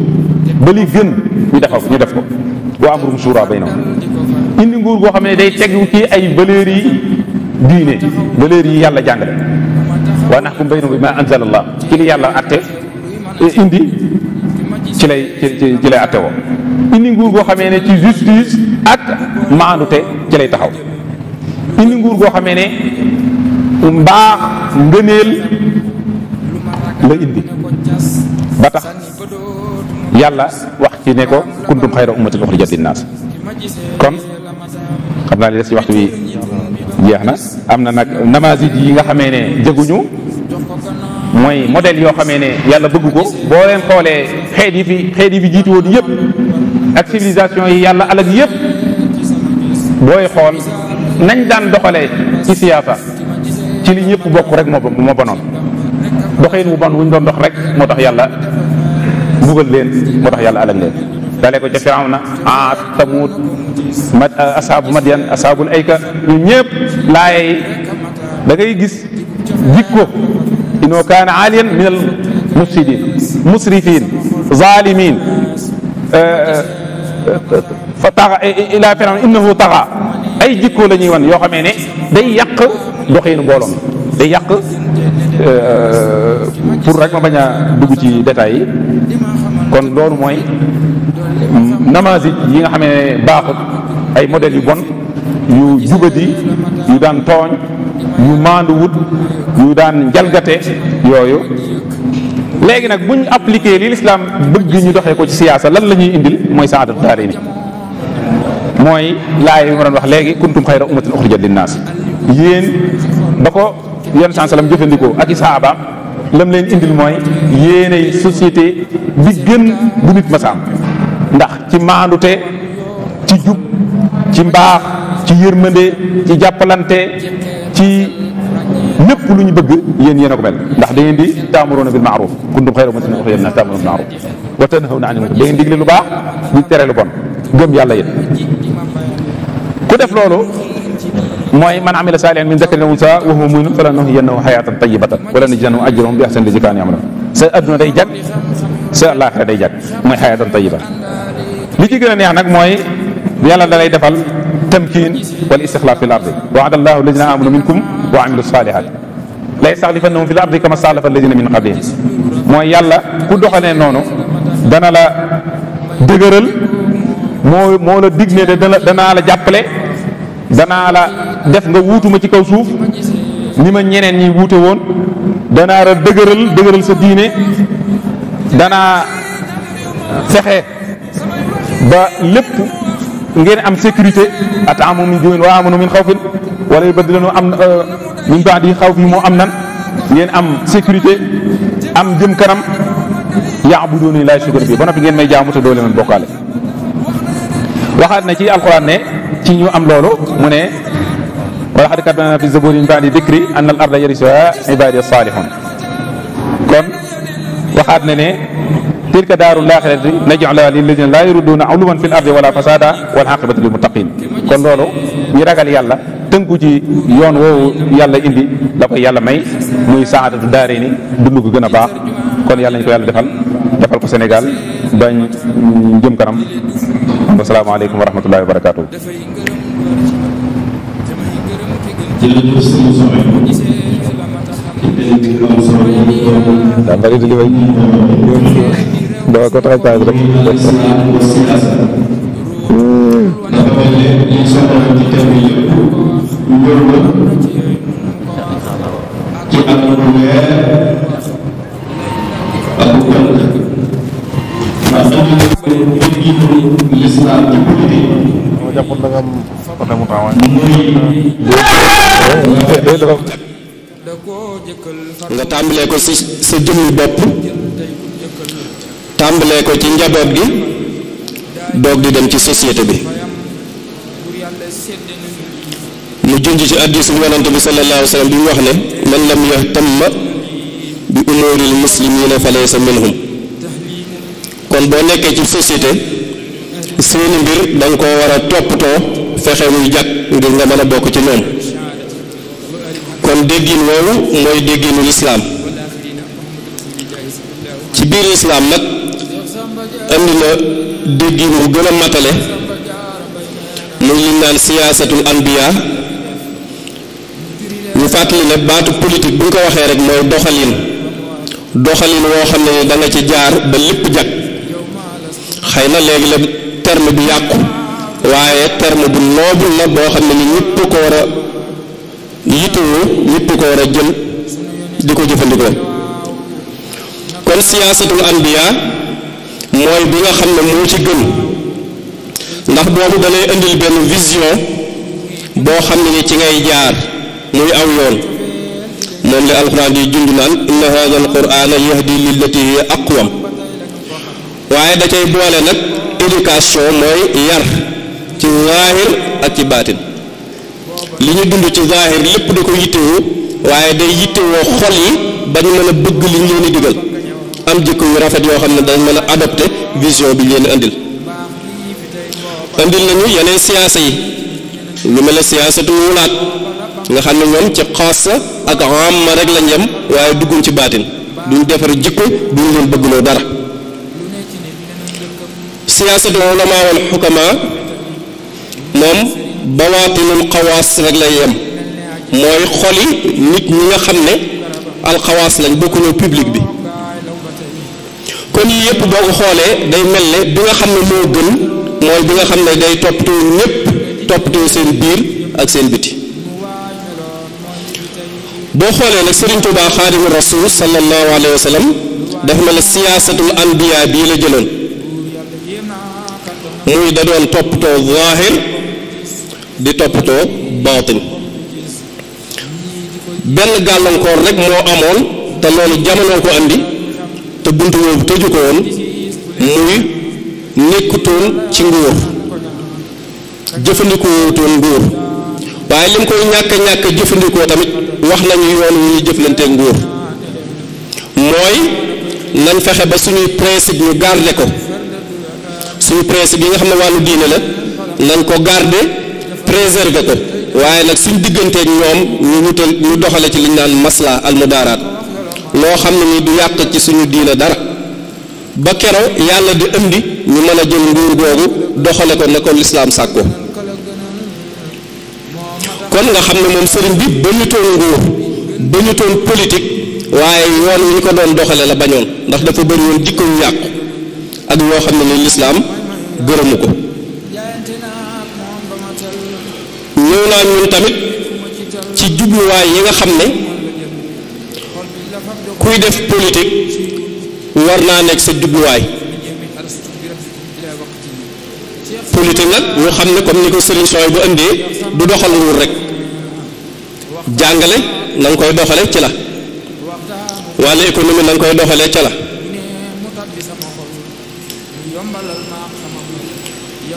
ba li gën ñu def ko wa amrum suura baynahum indi nguur goo xam ne day tegu ci ay valeurs yi diine valeurs yi yàlla jàngale wa nahkum baynahum bima anzala Allah ci li yàlla atte indi ci lay atte woo indi nguur goo xamee ne ci justice ak maandute ci lay taxaw indi nguur goo xamee ne mbaax ngëneel la indi ba tax yàlla wax ci ne ko kuntum xayra ummatin uxrijat linnaas kon xam naa li des ci waxtu wi jeex na am na nag namazij yi nga xamee ne jëguñu mooy modèle yoo xamee ne yàlla bëgg ko boo leen xoolee xeet yi fi jiitu woon yëpp ak civilisation yi yàlla alag yëpp booy xool nañ daan doxalee ci siyaasa ci li ñëpp bokk rek moo bonoon doxin wu bon wuñ doon dox rek moo tax yàlla mbugal leen moo tax yàlla alag leen dalee ko ca Firawna Aad Samuud asaabu Madyan asaabul ayka ñu ñëpp laay da ngay gis jikko inoo kaana aaliyan min al mufsidin musrifin zalimin fa taxa ila Firawna innahu taxa ay jikko la ñuy wan yoo xamee ne day yàq doxiinu mbooloo mi day yàq pour rek ma bañ a dugg ci détails yi kon loolu mooy namazij yi nga xam ne baaxut ay modèles yu bon yu jubadi yu daan tooñ yu maanduwut yu daan jalgate yooyu léegi nag buñ appliqué li l'islam bëgg ñu doxee ko ci siyaasa lan la ñuy indil mooy saadatu daarayni mooy laay yi ma doon wax léegi kuntum xayra ummatin uxrijat linnaas yéen ba ko yenn sallam jëfandikoo ak i saabaam lam leen indil mooy yéenay société bi gën bu nit masaam ndax ci maandute ci jub ci mbaax ci yërmande ci jàppalante ci lépp lu ñu bëgg yéen a ko mel ndax da ngeen di taamuruuna bil maaruf kuntum xayra ummatin uxrijat linnaas taamuruuna bil maaruf wa tanhawna anil munkar da ngeen digle lu baax di tere lu bon gëm yàlla yéen ku def loolu mooy man amila saalihan min zakarin aw unsaa wa huwa mu'minun falanuhyiyannahu hayaatan tayyibatan wa lanajziyannahum ajrahum bi ahsani llazii kaanuu ya'maluun sa adduna day jag sa àllaaxira day jag mooy hayaatan tayyiba li ci gën a neex nag mooy yàlla da lay defal tamkiin wal istixlaaf fil ardi wa'ada llaahu allaziina aamanuu minkum wa amilu saalihaat la yastaxlifannahum fil ardi kamaa staxlafa allaziina min qablihim mooy yàlla ku doxalee noonu dana la dëgëral moo la dig ne danaa la jàppale danaa la def nga wuutuma ci kaw suuf ni ma ñeneen ñi wuute woon danaa la dëgëral sa diine danaa fexe ba lépp ngeen am sécurité at'amu min juu'in wa amanu min xawfin wala yubaddilanu am min ba'di xawfi moo am nan ngeen am sécurité am jëm kanam ya'buduni laa yushrikuuna bi ba noppi ngeen may jaamu te doo leen bokkaale. waxaat na ci alquran ne ci ñu am loolu mu ne wa laqad katabnaa fi zabuuri min ba'di dikri anna al arda yarisuhaa ibaadi saalihun. kon waxaat na ne tilka daarul aaxirati naj'aluhaa lilladiina laa yuriiduuna 'uluwwan fil ardi wala fasaada wal 'aaqibatu lil muttaqiin. kon loolu ñi ragal yàlla tënku ci yoon woowu yàlla indi la koy yàlla may muy saadatu daarayni dund gu gën a baax. kon yàlla ñu ko yàlla defal ko Sénégal bañ jëm kanam. asalaamaaleykum wa rahmatullahi wa barakaatu. daa bari di li may dama ko tax a rek. nga tàmbalee ko ci sa jëmmi bopp tàmbalee ko ci njaboot gi doog di dem ci société bi. mu junj ci hadiisu Yonent bi sallallahu alayhi wa sallam bi mu wax ne man lam yahtamma bi umuuril muslimiina fa laysa minhum. kon boo nekkee ci société seeni mbir da nga koo war a toppatoo fexe muy jag ngir nga mën a bokk ci ñoom. kon déggin woowu mooy dégginu lislaam. ci biir lislaam nag andi na déggin wu gën a matale muy li naan siyaasatul anbiya. ñu fàttali ne baatu politique bu ñu ko waxee rek mooy doxalin woo xam ne da nga ci jaar ba lépp jag. xëy na léegi la terme bi yàqu waaye terme bu noble la boo xam ne ni ñëpp ko war a yittewoo ñëpp ko war a jël di ko jëfandikoo. kon siyaasatul anbiya mooy bi nga xam ne moo ci gën ndax boobu dalay indil benn vision boo xam ne ni ci ngay jaar muy aw yoon. moom la alquran di junj naan inna haadha alqur'ana yahdi lillati hiya aqwam. waaye da cay boole nag éducation mooy yar ci zaahir ak ci baatin. li ñu dund ci zaahir lépp da ko yittewoo waaye day yittewoo xol yi ba ñu mën a bëgg li ñu leen di digal am jikko yu rafet yoo xam ne dañ mën a adopté vision bi ñu leen andil nañu yeneen siyaasa yi lu mel ne siyaasatu wulaat nga xam ne ñoom ci xaasa ak amma rek lañ yem waaye dugguñ ci baatin duñ defar jikko duñ leen bëggloo dara. siyaasatu ulama wal xukama moom bawaatinul xawaas rek lay yem mooy xoli nit ñi nga xam ne alxawaas lañ bokkuñoo public bi. kon yii yëpp boo ko xoolee day mel ne bi nga xam ne moo gën mooy bi nga xam ne day toppatoo ñëpp toppatoo seen biir ak seen biti. boo xoolee nag Serigne Touba Xaadimu Rasuul sallallahu alayhi wa sallam dafa mel ne siyaasatul anbiya bii la jëloon muy da doon toppatoo zaahir di toppatoo baatin. benn gàllankoor rek moo amoon te loolu jamono ko andi te buntu boobu tëju ko woon muy nekkutoon ci nguur jëfandikootoon nguur waaye lim koy ñàkk jëfandikoo tamit wax nañu yoon wu ñuy jëflante nguur mooy nañ fexe ba suñuy principe ñu garder ko suñu principe yi nga xam ne wàllu diine la nañ ko garder préserver ko waaye nag suñ digganteeg ñoom ñu doxale ci liñ naan masla almudaaraat loo xam ne ni du yàq ci suñu diine dara ba kero yàlla di indi ñu mën a jël nguur googu doxale ko na ko lislaam sàkko. kon nga xam ne moom sëriñ bi bañutoon nguur bañutoon politique waaye yoon wi ñu ko doon doxale la bañoon ndax dafa bëri woon jikko yu yàqu ak yoo xam ne ni lislaam gërëmu ko. ñëw naa ñun tamit ci jubluwaay yi nga xam ne kuy def politique war naa nekk sa jubluwaay. politique nag ñu xam ne comme ni ko sëriñ sooy bu indee du doxal nguur rek jàngale na nga koy doxale ci la wàllu économie na nga koy doxalee ca la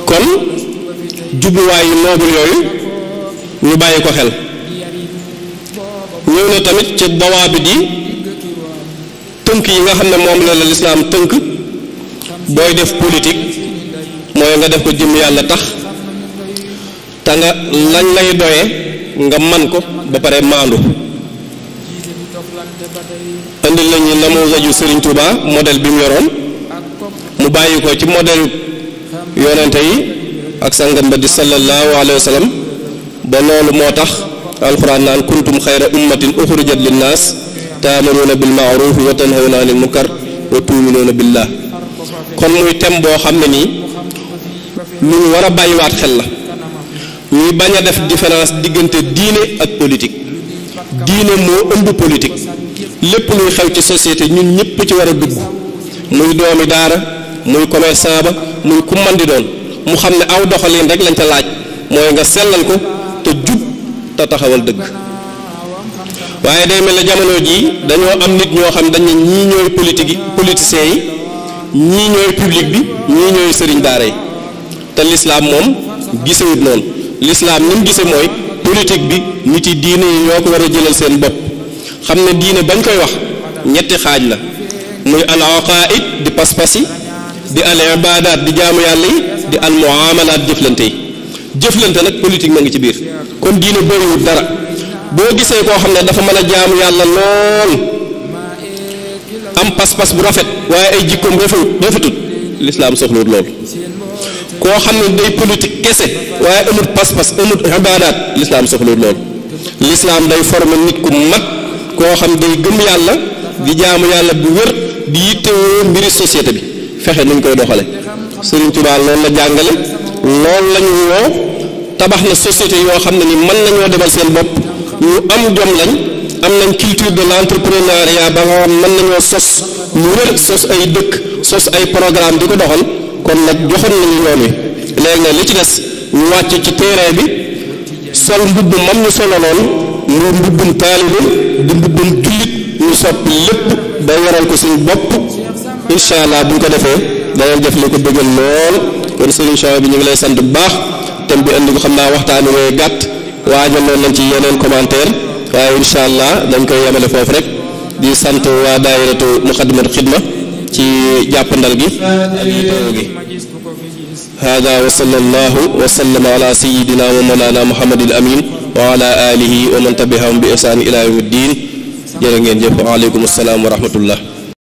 kon jubluwaay yu noobul yooyu ñu bàyyi ko xel ñëw na tamit ci dawaabi di tënk yi nga xam ne moom la lislaam tënk booy def politique mooy nga def ko jëm yàlla tax te nga lañ lay doyee nga man ko ba pare maandu indil lañu namuusaju Serigne Touba modèle bi mu yoroon mu bàyyi ko ci modèle yonente yi ak sangam ba di sallallahu alayhi wa sallam ba loolu moo tax alquran naan kuntum xayra ummatin uxrijat linnaas taamaruuna bil maaruf wa tanhawna anil munkar wa tuuminuuna billah kon muy thème boo xam ne nii lu ñu war a bàyyiwaat xel la ñuy bañ a def différence diggante diine ak politique diine moo ëmb politique lépp luy xew ci société ñun ñëpp ci war a dugg muy doomi daara muy commerçant ba muy ku man di doon mu xam ne aw doxalin rek lañ ca laaj mooy nga sellal ko te jub te taxawal dëgg waaye day mel ne jamono jii dañoo am nit ñoo xam dañ ne ñii ñooy politique yi politiciens yi ñii ñooy public bi ñii ñooy sëriñ daara yi te lislaam moom gisewut noonu lislaam ni mu gise mooy politique bi nit yi diine yi ñoo ko war a jëlal seen bopp xam ne diine bañ koy wax ñetti xaaj la muy al aqaid di pas-pas yi di al ibaadaat di jaamu yàlla yi di al muamalaat jëflante yi jëflante nag politique ma ngi ci biir kon diine bëriwul dara boo gisee koo xam ne dafa mën a jaamu yàlla lool am pas-pas bu rafet waaye ay jikkoom rafetut lislaam soxlawut lool koo xam ne day politique kese waaye amut pas-pas amut ibaadaat lislaam soxlawut lool lislaam day former nit ku mat koo xam day gëm yàlla di jaamu yàlla bu wér di yittewoo mbiri société bi fexe nuñ koy doxale Sëriñ Tuubaa loolu la jàngale loolu la ñu woo tabax na société yoo xam ne ni mën nañoo demal seen bopp ñu am jom lañ am nañ culture de l'entrepreneuriat ba nga xam mën nañoo sos lu wér sos ay dëkk sos ay programme di ko doxal kon nag joxoon nañu yoon wi léegi nag li ci des ñu wàcc ci terrain bi sol mbubbum mam ñu sololoon mu mbubbum taalibe di mbubbum jullit ñu soppi lépp ba waral ko suñu bopp incha allah bu ñu ko defee danañ def li ko bëggal lool kon solution bi ñu ngi lay sant bu baax thème bi indi ko xam naa waxtaani way gàtt waajaloon nañ ci yeneen commentaire waaye incha allah dañ koy yemale foofu rek di sant waa daayiratu muqaddimatul xidma ci jàppandal gi ak yitaw gi hada wa sallallahu wa sallama ala sayidina wa mawlana muhammadil amin wa ala alihi wa man tabi'ahum bi ihsan ila yawmiddin jërë ngeen jëf wa aleykum assalaam wa rahmatullah